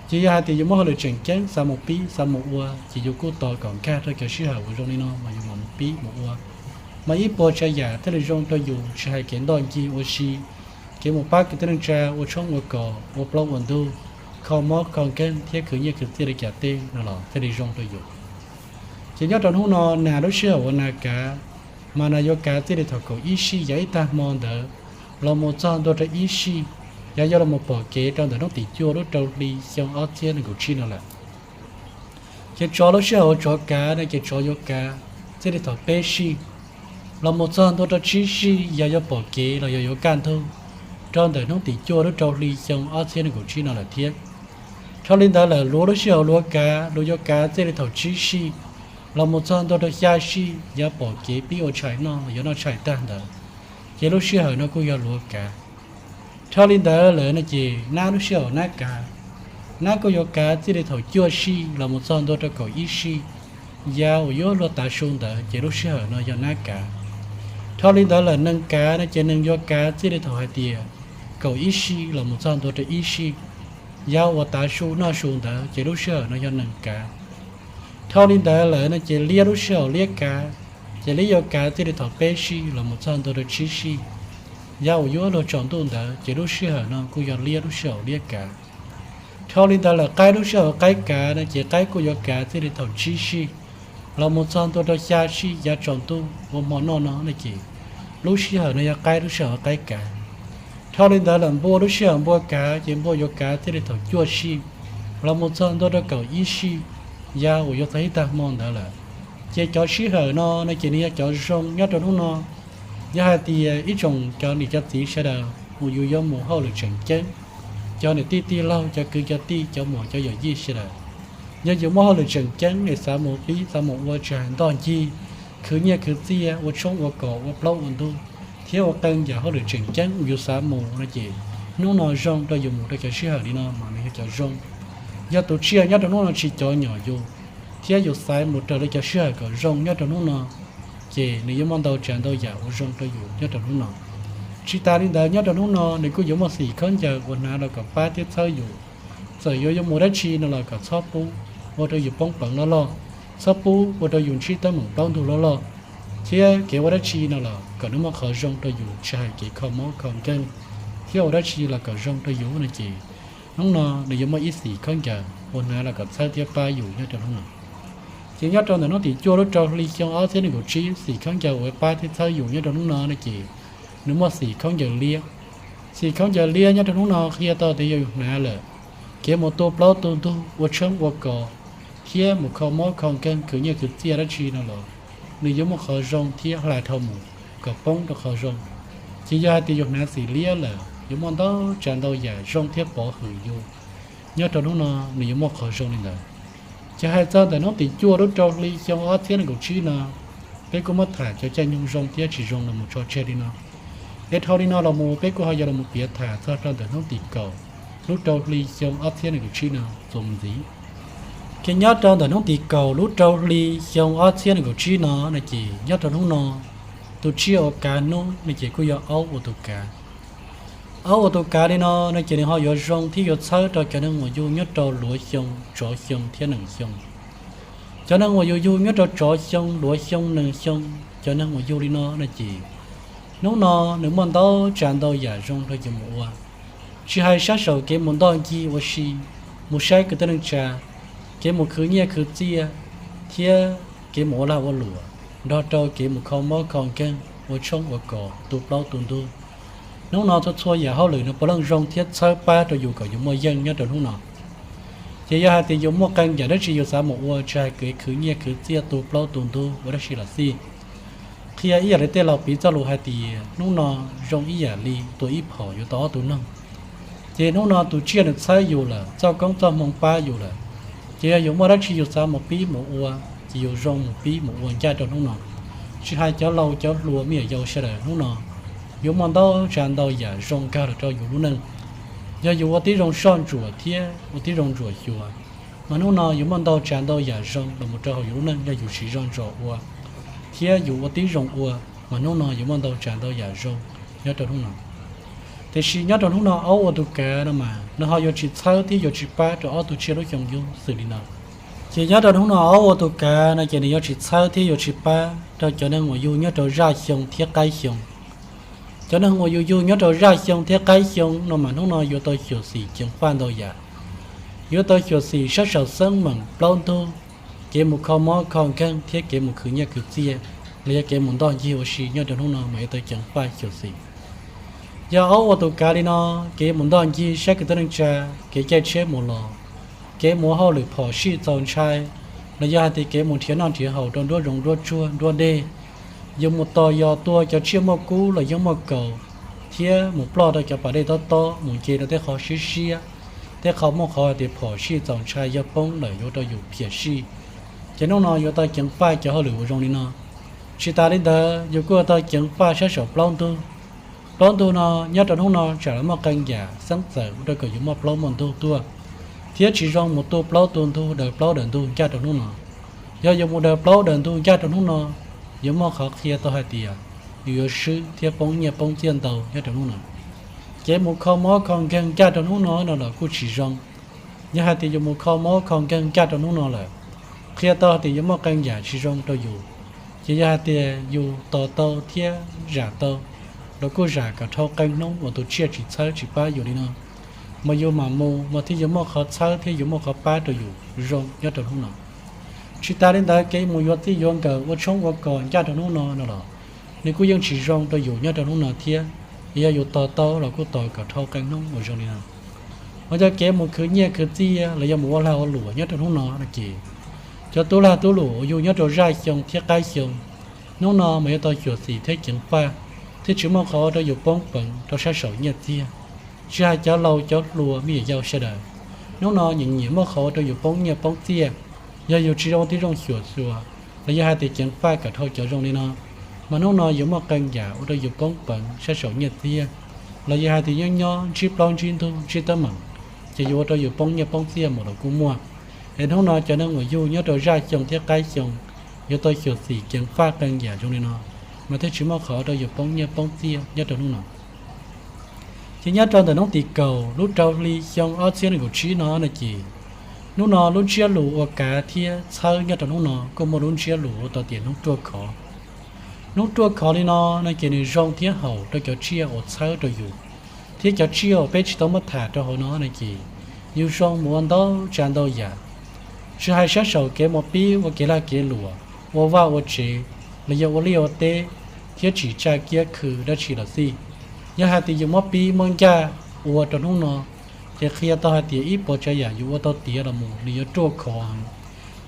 Ces yog hais tias yus muaj hauj lwm tseem ceeb xav mus pib xav mus ua, ces yus kuj tos kom nkag rau cov sij hawm uas zoo li no mas yus mam mus pib mus ua. Mas ib puas tsav yam thiaj li zoo rau yus, tsis hais kev ntoj ncig ua si, kev mus pab kwv tij neej tsa ua tshoob ua kos, ua plaub ua ntug, kho mob kho nkeeg thiab khwv nyiaj khwv txiaj li cas tej no los thiaj li zoo rau yus. Ces nyob rau hnub no, nas lub sij hawm uas nas kav, mas nas yuav kav txij li thaum kaum ib sij yav ib tag hmo ntawd los mus txog ntua rau ib sij, yav yuav los mus pom kev rau ntawm hnub tim cuaj lub rau hli xyoo ob txhiab nees nkaum tsib no lawm. Ces tsov lub sij hawm uas tsov kav no ces tsov yuav kav txij li thaum peb sij los mus txog ntua rau tsib sij, yav yuav pom kev los yog yuav kaj ntug rau ntawm hnub tim cuaj lub rau hli xyoo ob txhiab nees nkaum tsib no lawm thiab. Dhau li ntawd lawm, luav lub sij hawm luav kav, luav yuav kav txij li thaum tsib sij los mus txog ntua rau xya sij, yav pom kev pib ua tshais noj los yuav noj tshais tag ntawd, ces lub sij hawm no kuj yog luav kav. Dhau li ntawd lawm no ces nab lub sij hawm nab kav, nab kuj yuav kav txij li thaum cuaj sij los mus txog ntua rau kaum ib sij, yav uas yuav luag tav su ntawd ces lub sij hawm no yog nab kav. Dhau li ntawd lawm nees kav no ces nees yuav kav txij li thaum hais tias kaum ib sij los mus txog ntua rau ib sij, yav uas tav su noj su ntawd ces lub sij hawm no yog nees kav. Dhau li ntawd lawm no ces liab lub sij hawm liab kav, ces liab yuav kav txij li thaum peb sij los mus txog ntua rau tsib sij, yav uas yuav luag tsaus ntuj ntawd ces lub sij hawm no kuj yog liab lub sij hawm liab kav. Dhau li ntawd lawm qaib lub sij hawm qaib kav no ces qaib kuj yuav kav txij li thaum tsib sij los mus txog ntua rau xya sij, yav tsaus ntuj ua hmo noj no no ces lub sij hawm no yog qaib lub sij hawm qaib kav. Dhau li ntawd lawm npua lub sij hawm npua kav ces npua yuav kav txij li thaum cuaj sij los mus txog ntua rau kaum ib sij, yav uas yuav txog ib tag hmo ntawd lawm. Ces cov sij hawm no no ces nws yog cov zoo nyob rau hnub no. Yog hais tias ib tsoom cov niam cov txiv sawv daws uas yus yuav mus hauj lwm tseem ceeb, cov niam tij tij laug, cov kwv cov tij, cov muam cov yawm yij sawv daws, yog yus muaj hauj lwm tseem ceeb es xav mus pib xav mus ua tsis hais ntoj ncig, khwv nyiaj khwv txiaj, ua tshoob ua kos, ua plaub ua ntug, thiab ua qee yam hauj lwm tseem ceeb uas yus xav mus no ces hnub no zoo rau yus mus rau cov sij hawm li no mas nws yog cov zoo. Yog tus tsiaj nyob rau hnub no tsis cov nyom yus, thiab yus xaiv mus raws li cov sij hawm kom zoo nyob rau hnub no, ces nws yuav muaj ntau tsav ntau yam uas zoo rau yus nyob rau hnub no. Tsis tas li ntawd, nyob rau hnub no nws kuj yuav muaj xim khaub ncaws uas hnav los kom pab thiab txhawb yus. Txawm yuav yuav mus dab tsi no los kom txhob pub ua rau yus poob peev loj loj, txhob pub ua rau yus ntsib teeb meem plaub ntug loj loj, thiab kev ua dab tsi no los kom nws muaj qhov zoo rau yus, tsis hais kev kho mob kho nkeeg, thiab ua dab tsi los kom zoo rau yus no ces hnub no nws yuav muaj ib xim khaub ncaws uas hnav los kom txhawb thiab pab yus nyob rau hnub no. Ces nyob rau ntawm hnub tim cuaj lub rau hli xyoo ob txhiab nees nkaum tsib, xim khaub ncaws uas pab thiab txhawb yus nyob rau hnub no no ces nws muaj xim khaub ncaws liab. Xim khaub ncaws liab nyob rau hnub no qhia tau tias yog yus hnav lawm kev mus tu plaub tu ntug, ua tshoob ua kos, thiab mus kho mob kho nkeeg, khwv nyiaj khwv txiaj dab tsi no los nws yuav muaj qhov zoo thiab hla dhau mus kom poob rau qhov zoo. Ces yog hais tias yus hnav xim liab lawm yuav muaj ntau tsav ntau yam zoo thiab pov hwm yus. Nyob rau hnub no nws yuav muaj qhov zoo li ntawd. Ces hais txog ntawm hnub tim cuaj lub rau hli xyoo ob txhiab nees nkaum tsib no, peb kuj muab tham cov caij nyoog zoo thiab tsis zoo los mus tso tseg li no. Es dhau li no los mus peb kuj ho yuav los piav tham txog rau ntawm hnub tim kaum lub rau hli xyoo ob txhiab nees nkaum tsib no txuas mus ntxiv. Ces nyob rau ntawm hnub tim kaum lub rau hli xyoo ob txhiab nees nkaum tsib no no ces nyob rau hnub no, tus tsiaj uas kav hnub no ces kuj yog aub ua tus kav. Aub ua tus kav li no no ces nws ho yuav zoo thiab yuav txhawb rau cov neeg uas yug nyob rau luav xyoo, tsov xyoo thiab nees xyoo. Cov neeg uas yug yug nyob rau tsov xyoo, luav xyoo, nees xyoo, cov neeg uas yug li no no ces hnub no nws muaj ntau tsav ntau yam zoo rau yus mus ua, tsis hais sab saum kev mus ntoj ncig ua si, mus saib kwv tij neej tsa, kev mus khwv nyiaj khwv txiaj, thiab kev mus ua lag ua luam, nrog rau kev mus kho mob kho nkeeg, ua tshoob ua kos, tu plaub tu ntug. Hnub no txhua txhua yam hauj lwm nws puav leej zoo thiab txhawb pab rau yus kom yus muaj yeej nyob rau hnub no. Ces yog hais tias yus muaj qee yam dab tsi yus xav mus ua, tsis hais kev khwv nyiaj khwv txiaj, tu plaub tu ntug, ua dab tsi los xij, qhia ib yam li tej laus piv txoj lus hais tias hnub no zoo ib yam li tua ib phom yuav tau ob tug noog. Ces hnub no tus tsiaj nws txhawb yus lawm, txoj koob txoj hmoo pab yus lawm, ces yog yus muaj dab tsi yus xav mus pib mus ua, ces yus zoo mus pib mus ua ncaj rau hnub no. Tsis hais cov laus cov hluas, me nyuam yaus sawv daws, hnub no yuav muaj ntau tsav ntau yam zoo nkag los rau yus lub neej. Yog yus ua tib zoo soj ntsuam thiab ua tib zoo ntsuam xyuas, mas hnub no yuav muaj ntau tsav ntau yam zoo los mus rau hauv yus lub neej yog yus siv zog ntso ua. thiab yus ua tib zoo ua, mas hnub no yuav muaj ntau tsav ntau yam zoo nyob rau hnub no. Tiam sis nyob rau hnub no aub ua tus kav no mas nws ho yuav tsis txhawb thiab yuav tsis pab rau ob tug tsiaj lub xyoo yug xws li no. Ces nyob rau hnub no aub ua tus kav no ces nws yuav tsis txhawb thiab yuav tsis pab rau cov neeg uas yug nyob rau zaj xyoo thiab qaib xyoo. Cov neeg uas yus yug nyob rau zaj xyoo thiab qaib xyoo no mas hnub no yuav tau xyuam xim ceev faj ntau yam. Yuav tau xyuam xim sab saum xeeb meem plaub ntug, kev mus kho mob kho nkeeg thiab kev mus khwv nyiaj khwv txiaj, los yog kev mus ntoj ncig ua si nyob rau hnub no mas yuav tau ceev faj xyuam xim. Yog aub ua tus kav li no, kev mus ntoj ncig saib kwv tij neej tsa, kev caij tsheb mus los, kev mus ua hauj lwm phom sij txaus ntshai, los yog hais tias kev mus nrhiav noj nrhiav haus rau nruab zoov nruab tsuag nruab dej, yus mus tos yos tua cov tsiaj muaj kub los yog muaj kaus, thiab mus ploj rau cov pas dej tob tob, mus nce rau tej qhov siab siab, tej qhov muaj qhov hais tias phom sij txaus ntshai, yog poob lawm yuav ua rau yus phiam sij. Ces hnub no yuav tau ceev faj cov hauj lwm uas zoo li no. Tsis tas li ntawd yus kuj yuav tau ceev faj sab saum plaub ntug. Plaub ntug no nyob rau hnub no tsam los muaj qee yam xeeb txawm ua rau kom yus muaj plaub muaj ntug tuaj, thiab tsis zoo mus tu plaub tu ntug daws plaub daws ntug ncaj rau hnub no. Yog yus mus daws plaub daws ntug ncaj rau hnub no, yuav muaj qhov qhia tau hais tias yus yuav swb thiab poob nyiaj poob txiaj ntau nyob rau hnub no. Kev mus kho mob kho nkeeg ncaj rau hnub no no los kuj tsis zoo. Yog hais tias yus mus kho mob kho nkeeg ncaj rau hnub no lawm, qhia tau hais tias yuav muaj qee yam tsis zoo rau yus. Ces yog hais tias yus tos tau thiab zam tau, los kuj zam kom dhau qee hnub uas tus tsiaj tsis txhawb tsis pab yus li no, mas yus mam mus mas thiaj yuav muaj qhov txhawb thiab yuav muaj qhov pab rau yus zoo nyob rau hnub no. Tsis tas li ntawd kev mus yuav txij yuav nkawm ua tshoob ua kos ncaj rau hnub no no los, nws kuj yeej tsis zoo rau yus nyob rau hnub no thiab. Yog yus tos tau los kuj tos kom dhau qee hnub uas zoo li no. Mas yog kev mus khwv nyiaj khwv txiaj los yog mus ua lag ua luam nyob rau hnub no no ces, cov tub lag tub luam uas yug nyob rau zaj xyoo thiab qaib xyoo, hnub no mas yuav tau xyuam xim thiab ceev faj, thiab tsis muaj qhov ua rau yus poob peev rau sab saum nyiaj txiag. Tsis hais cov laus cov hluas me nyuam yaus sawv daws, hnub no nyiam nyiam muaj qhov ua rau yus poob nyiaj poob txiaj. Yog yus tsis zoo tib zoo xyuam xim, los yog hais tias ceev faj kom dhau cov zoo li no, mas hnub no yuav muaj qee yam ua rau yus poob peev sab saum nyiaj txiag, los yog hais tias nyob nyob ntsib plaub ntsib ntug ntsib teeb meem, ces yuav ua rau yus poob nyiaj poob txiaj mus los kuj muaj. Es hnub no cov neeg uas yug nyob rau zaj xyoo thiab qaib xyoo yuav tau xyuam xim ceev faj qee yam zoo li no, mas thiaj tsis muaj qhov ua rau yus poob nyiaj poob txiaj nyob rau hnub no. Ces nyob rau ntawm hnub tim kaum lub rau hli xyoo ob txhiab nees nkaum tsib no no ces, hnub no lub ntsiab lus ua kav thiab txhawb nyob rau hnub no kuj muaj lub ntsiab lus ua tau tias hnub ruaj khov. Hnub ruaj khov li no no ces nws zoo thiab haum rau cov tsiaj uas txhawb rau yus, thiab cov tsiaj uas peb tsis tau muab tham rau hauv no no ces yus zoo mus ua ntau tsav ntau yam. Tsis hais sab saum kev mus pib ua kev lag kev luam, ua vaj ua tsev, los yog ua liaj ua teb, thiab tsim tsa kiab khw dab tsi los xij, yog hais tias yus muab pib muab ncaj ua rau hnub no, ces qhia tau hais tias ib puas tsav yam yus ua tau tiav los mus nws yuav ruaj khov heev,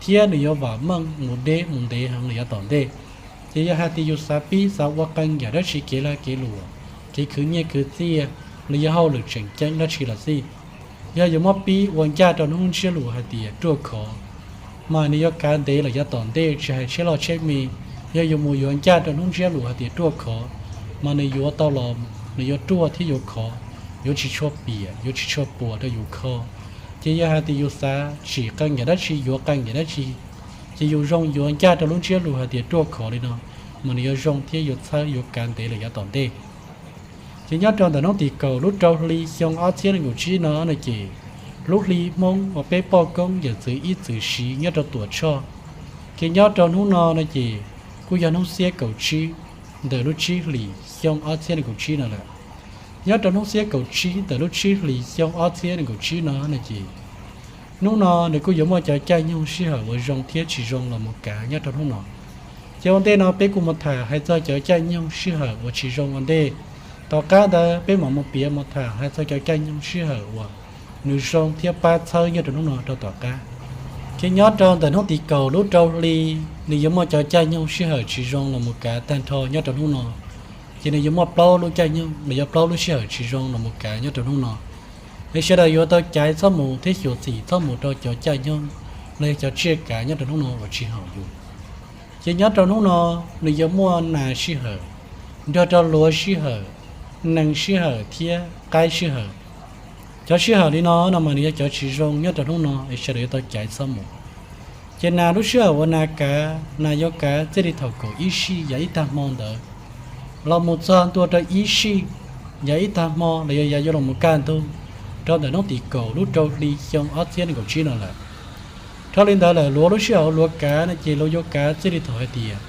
thiab nws yuav vam meej mus deb mus ntev heev los yav tom ntej. Ces yog hais tias yus xav pib xav ua qee yam dab tsi kev lag kev luam, kev khwv nyiaj khwv txiaj, los yog hauj lwm tseem ceeb dab tsi los xij, yog yus muab pib ua ncaj rau hnub ntsiab lus hais tias ruaj khov, mas nws yuav kav ntev los yav tom ntej. Tsis hais tsheb loj tsheb me, yog yus mus yuav ncaj rau hnub ntsiab lus hais tias ruaj khov, mas nws yuav tau los, nws yuav ruaj thiab yuav khov, yuav tsis tshua piam yuav tsis tshua puas rau yus kho. Ces yog hais tias yus xav tsim qee yam dab tsi yuav qee yam dab tsi, ces yus zoo yuav ncaj rau lub ntsiab lus hais tias ruaj khov li no, mas nws yuav zoo thiab yuav txhawb yuav kav ntev los yav tom ntej. Ces nyob rau ntawm hnub tim kaum lub rau hli xyoo ob txhiab nees nkaum tsib no no ces, lub hli Hmoob uas peb poj koob yawm txwv ib txwm siv nyob rau Tuam Tshoj, ces nyob rau hnub no no ces kuj yog hnub xiab kaum tsib ntawm lub tsib hlis xyoo ob txhiab nees nkaum tsib no lawm. Nyob rau hnub xiab kaum tsib ntawm lub tsib hlis xyoo ob txhiab nees nkaum tsib no no ces, hnub no nws kuj yuav muaj cov caij nyoog sij hawm uas zoo thiab tsis zoo los mus kav nyob rau hnub no. Ces ua ntej no peb kuj mus tham hais txog cov caij nyoog sij hawm uas tsis zoo ua ntej. Tom qab ntawd peb mam mus piav mus tham hais txog cov caij nyoog sij hawm uas nws zoo thiab pab txhawb nyob rau hnub no rau tom qab. Ces nyob rau ntawm hnub tim kaum lub rau hli, nws yuav muaj cov caij nyoog sij hawm tsis zoo los mus kav tag nrho nyob rau hnub no. Ces nws yuav muaj plaub lub caij nyoog los yog plaub lub sij hawm tsis zoo los mus kav nyob rau hnub no. Es sawv daws yuav tau caiv txhob mus thiab xyuam xim txhob mus rau cov caij nyoog los yog cov tsiaj kav nyob rau hnub no uas tsis haum yus. Ces nyob rau hnub no, nws yuav muaj nas sij hawm, nrog rau luav sij hawm, nees sij hawm thiab qaib sij hawm. Cov sij hawm li no no mas nws yog cov tsis zoo nyob rau hnub no es sawv daws yuav tau caiv txhob mus. Ces nas lub sij hawm uas nas kav, nas yuav kav txij li thaum kaum ib sij yav ib tag hmo ntawd los mus txog ntua rau ib sij yav ib tag hmo los yog yav yuav los kaj ntug rau ntawm hnub tim kaum lub rau hli xyoo ob txhiab nees nkaum tsib no lawm. Dhau li ntawd lawm luav lub sij hawm luav kav no ces luav yuav kav txij li thaum hais tias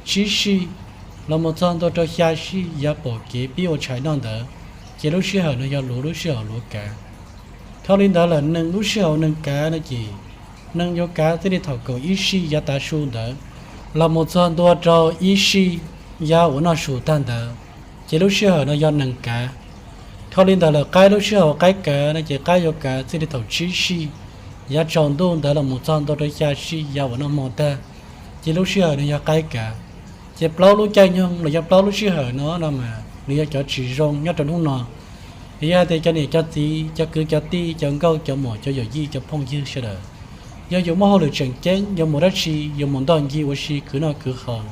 tsib sij los mus txog ntua rau xya sij yav pom kev pib ua tshais noj ntawd, ces lub sij hawm no yog luav lub sij hawm luav kav. Dhau li ntawd lawm nees lub sij hawm nees kav no ces nees yuav kav txij li thaum kaum ib sij yav tav su ntawd los mus txog ntua rau ib sij yav uas noj su tag ntawd, ces lub sij hawm no yog nees kav. Dhau li ntawd lawm qaib lub sij hawm qaib kav no ces qaib yuav kav txij li thaum tsib sij yav tsaus ntuj ntawd los mus txog ntua rau xya sij yav uas noj hmo tag, ces lub sij hawm no yog qaib kav. Ces plaub lub caij nyoog los yog plaub lub sij hawm no no mas nws yog cov tsis zoo nyob rau hnub no. Yog hais tias cov niam cov txiv, cov kwv cov tij, cov nkauj cov muam, cov yawm yij cov phooj ywg sawv daws, yog yus muaj hauj lwm tseem ceeb, yog mus dab tsi, yog mus ntoj ncig ua si khwv noj khwv haus,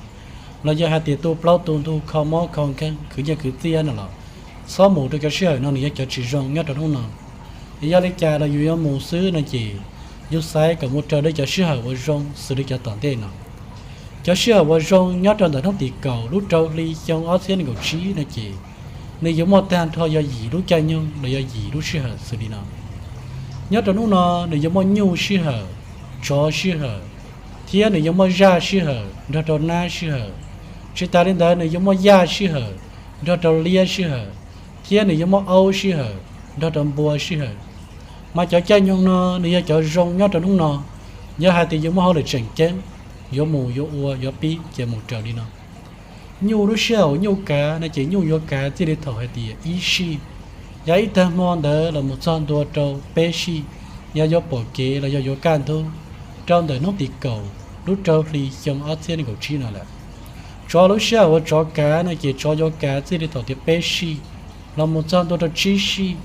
los yog hais tias tu plaub tu ntug kho mob kho nkeeg khwv nyiaj khwv txiaj no los txhob mus rau cov sij hawm no, nws yog cov tsis zoo nyob rau hnub no. Yog li cas los yus yuav mus xwb no ces yus xaiv kom mus raws li cov sij hawm uas zoo xws li cov tom ntej no. Cov sij hawm uas zoo nyob rau ntawm hnub tim kaum lub rau hli xyoo ob txhiab nees nkaum tsib no ces nws yuav muaj tag nrho yog yim lub caij nyoog los yog yim lub sij hawm xws li no. Nyob rau hnub no nws yuav muaj nyuj sij hawm, tsov sij hawm, thiab nws yuav muaj zaj sij hawm nrog rau nab sij hawm. Tsis tas li ntawd nws yuav muaj yaj sij hawm nrog rau liab sij hawm, thiab nws yuav muaj aub sij hawm nrog rau npua sij hawm. Mas cov caij nyoog no nws yog cov zoo nyob rau hnub no. Yog hais tias yuav muaj hauj lwm tseem ceeb, yuav mus yuav ua yuav pib ces mus raws li no. Nyuj lub sij hawm nyuj kav no ces nyuj yuav kav txij li thaum hais tias ib sij yav ib tag hmo ntawd los mus txog ntua rau peb sij yav yuav pom kev los yog yuav kaj ntug rau ntawm hnub tim kaum lub rau hli xyoo ob txhiab nees nkaum tsib no lawm. Tsov lub sij hawm uas tsov kav no ces tsov yuav kav txij li thaum tias peb sij los mus txog ntua rau tsib sij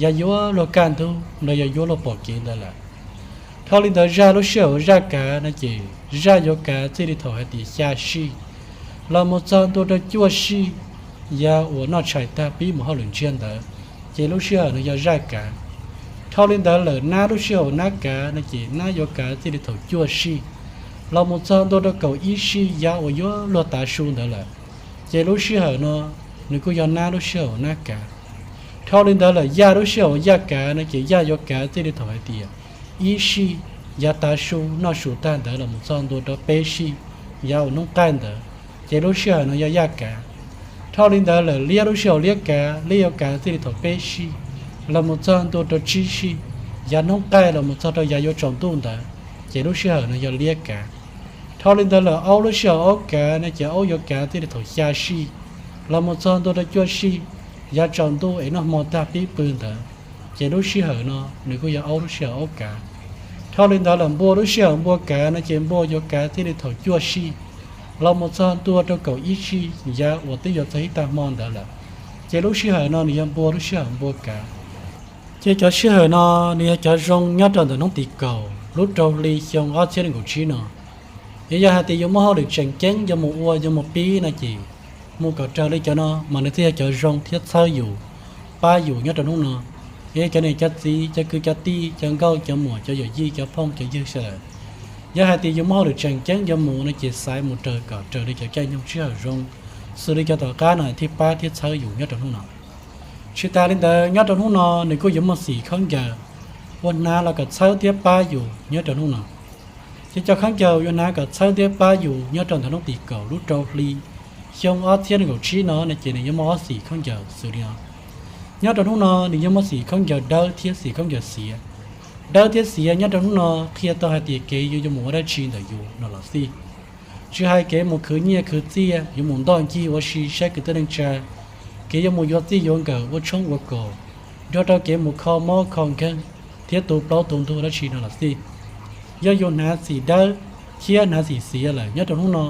yav yuav luag kaj ntug los yog yuav luag pom kev ntawd lawm. Dhau li ntawd zaj lub sij hawm uas zaj kav no ces zaj yuav kav txij li thaum hais tias xya sij los mus txog ntua rau cuaj sij yav uas noj tshais tag pib mus hauj lwm ntsiag ntawd, ces lub sij hawm no yog zaj kav. Dhau li ntawd lawm nab lub sij hawm uas nab kav no ces nab yuav kav txij li thaum cuaj sij los mus txog ntua rau kaum ib sij yav uas yuav luag tav su ntawd lawm, ces lub sij hawm no nws kuj yog nab lub sij hawm uas nab kav. Dhau li ntawd lawm yaj lub sij hawm uas yaj kav no ces yaj yuav kav txij li thaum hais tias ib sij yav tav su noj su tag ntawd los mus txog ntua rau peb sij yav uas hnub qaij ntawd, ces lub sij hawm no yog yaj kav. Dhau li ntawd lawm liab lub sij hawm liab kav, liab yuav kav txij li thaum peb sij los mus txog ntua rau tsib sij yav hnub qaij los mus txog rau yav yuav tsaus ntuj ntawd, ces lub sij hawm no yog liab kav. Dhau li ntawd lawm aub lub sij hawm aub kav no ces aub yuav kav txij li thaum xya sij los mus txog ntua rau cuaj sij yav tsaus ntuj es noj hmo tag pib pw ntawd, ces lub sij hawm no nws kuj yog aub lub sij hawm aub kav. Dhau li ntawd lawm npua lub sij hawm npua kav no ces npua yuav kav txij li thaum cuaj sij los mus txog ntua rau kaum ib sij yav uas twb yuav txog ib tag hmo ntawd lawm, ces lub sij hawm no nws yog npua lub sij hawm npua kav. Ces cov sij hawm no nws yog cov zoo nyob rau ntawm hnub tim kaum lub rau hli xyoo ob txhiab nees nkaum tsib no. Yog, yog hais tias yuav muaj hauj lwm tseem ceeb yuav mus ua yuav mus pib no ces mus kom raws li cov no mas nws thiaj yog cov zoo thiab txhawb yus, pab yus nyob rau hnub no. Yog cov niam cov txiv, cov kwv cov tij, cov nkauj cov muam, cov yawm yij cov phooj cov ywg sawv daws, yog hais tias yuav muaj hauj lwm tseem ceeb yuav mus no ces xaiv mus raws kom raws li cov caij nyoog sij hawm zoo xws li cov tom qab no thiaj pab thiab txhawb yus nyob rau hnub no. Tsis tas li ntawd nyob rau hnub no nws kuj yuav muaj xim khaub ncaws uas hnav los kom txhawb thiab pab yus nyob rau hnub no. Ces cov khaub ncaws yuav hnav kom txhawb thiab pab yus nyob rau ntawm hnub tim kaum lub rau hli xyoo ob txhiab nees nkaum tsib no no ces nws yuav muaj ob xim khaub ncaws xws li no. Nyob rau hnub no nws yuav muaj xim khaub ncaws dawb thiab xim khaub ncaws xiav. Dawb thiab xiav nyob rau hnub no qhia tau hais tias kev yuav yuav mus ua dab tsi ntawm yus no los xij. Tsis hais kev mus khwv nyiaj khwv txiaj, yuav mus ntoj ncig ua si saib kwv tij neej tsa, kev yuav mus yuav txij yuav nkawm ua tshoob ua kos, nrog rau kev mus kho mob kho nkeeg thiab tu plaub tu ntug dab tsi no los xij. Yog yus hnav xim dawb thiab hnav xim xiav lawm nyob rau hnub no,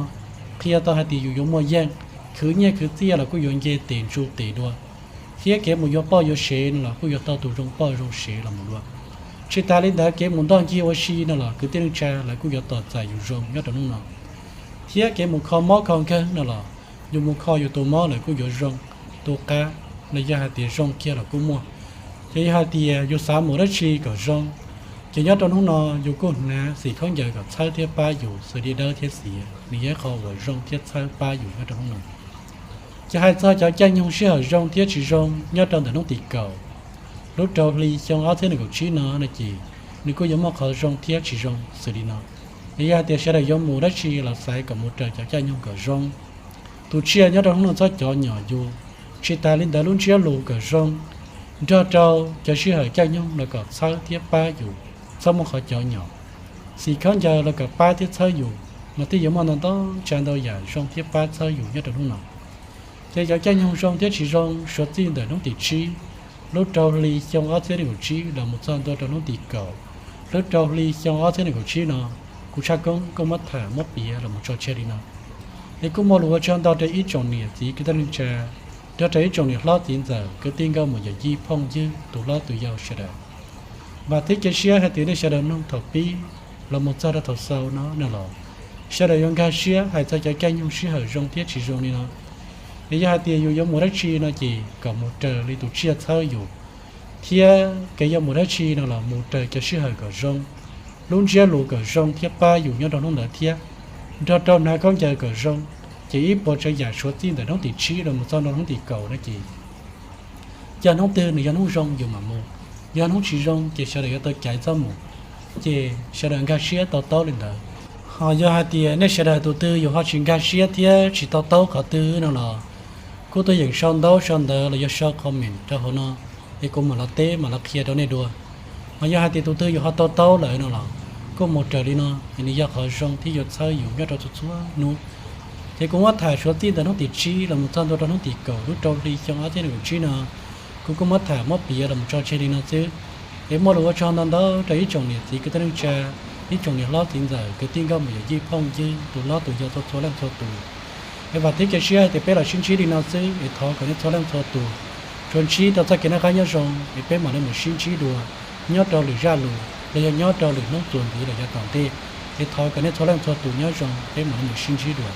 qhia tau hais tias yus yuav muaj yeej, khwv nyiaj khwv txiaj los kuj yuav nce tes ntsu tes dua, thiab kev mus yuav poj yuav sev no los kuj yuav tau tus zoo poj zoo sev los mus dua. Tsis tas li ntawd kev mus ntoj ncig ua si no los kwv tij neej tsa lawv kuj yuav tos txais yus zoo nyob rau hnub no. Thiab kev mus kho mob kho nkeeg no los yus mus kho yus tus mob lawv kuj yuav zoo, tus qab los yog hais tias zoo kiag los kuj muaj. Ces yog hais tias yus xav mus dab tsi kom zoo, Ces nyob rau hnub no yus kuj hnav xim khaub ncaws kom txhawb thiab pab yus xws li dawb thiab xiav, nws yog ib qho uas zoo thiab txhawb pab yus nyob rau hnub no. Ces hais txog cov caij nyoog sij hawm zoo thiab tsis zoo nyob rau ntawm hnub tim kaum lub rau hli xyoo ob txhiab nees nkaum tsib no no ces nws kuj yuav muaj qhov zoo thiab tsis zoo xws li no. Es yog hais tias sawv daws yuav mus dab tsi los xaiv kom mus raws cov caij nyoog kom zoo. Tus tsiaj nyob rau hnub no txhob cov nyom yus, tsis tas li ntawd lub ntsiab lus kom zoo, nrog rau cov sij hawm caij nyoog los kom txhawb thiab pab yus txhob muaj qhov cov nyom. Xim khaub ncaws los kom pab thiab txhawb yus, mas thiaj yuav muaj ntau ntau tsav ntau yam zoo thiab pab txhawb yus nyob rau hnub no. Ces cov caij nyoog zoo thiab tsis zoo suav txij ntawm hnub tim tsib lub rau hli xyoo ob txhiab nees nkaum tsib los mus txog ntua rau hnub tim kaum lub rau hli xyoo ob txhiab nees nkaum tsib no, kuv Tshaj Koob kuj muab tham muab piav los mus tso tseg li no. Es kuj muaj lus ua tsaug ntau rau ib tsoom niam txiv kwv tij neej tsa, nrog rau ib tsoom niam hlob txiv ntxawm kwv tij nkauj muam yawm yij phooj ywg tus hlob tus yau sawv daws. Vam thiab cia siab hais tias nej sawv daws mloog thaum pib los mus txog rau thaum xaus no no los sawv daws yuav nkag siab hais txog cov caij nyoog sij hawm zoo thiab tsis zoo li no. Es yog hais tias yus yuav mus dab tsi no ces kom mus raws li tus tsiaj txhawb yus, thiab kev yuav mus dab tsi no los mus raws cov sij hawm kom zoo, lub ntsiab lus kom zoo thiab pab yus nyob rau hnub ntawd thiab, nrog rau hnav khaub ncaws kom zoo. Ces ib puas tsav yam suav txij ntawm hnub tim tsib los mus txog rau hnub tim kaum no ces yog hnub twg nws yog hnub zoo yus mam mus, yog hnub tsis zoo ces sawv daws yuav tau caiv txhob mus. Ces sawv daws nkag siab to taub li ntawd. Ho yog hais tias nej sawv daws tus twg yus ho tsis nkag siab thiab tsis to taub qhov twg no los kuj tuaj yeem sau ntaub sau ntawv los yog sau comment rau hauv no, es kuv mam los teb mam los qhia rau nej dua. Ho yog hais tias tus twg yus ho to taub lawm no los kuj mus raws li no, es nws yog qhov zoo thiab yuav txhawb yus nyob rau txhua txhua hnub. Ces kuv muab tham suav txij ntawm hnub tim tsib los mus txog ntua rau hnub tim kaum lub rau hli xyoo ob txhiab nees nkaum tsib no, kuv kuj muab tham muab piav los mus tso tseg li no xwb. Es muaj lus ua tsaug ntau ntau rau ib tsoom niam txiv kwv tij neej tsa, ib tsoom niam hlob txiv ntxawm kwv tij nkauj muam yawm yij phooj ywg tus hlob tus yau txhua txhua leej txhua tus. Es vam thiab cia siab hais tias peb los sib ntsib li no xwb, es thov kom nej txhua leej txhua tus tsuas ntsib rau txoj kev noj qab nyob zoo, es peb mam li mus sib ntsib dua nyob rau lwm zaj lus los yog nyob rau lwm hnub txuas ntxiv los yav tom ntej. Es thov kom nej txhua leej txhua tus nyob zoo, peb mam li mus sib ntsib dua.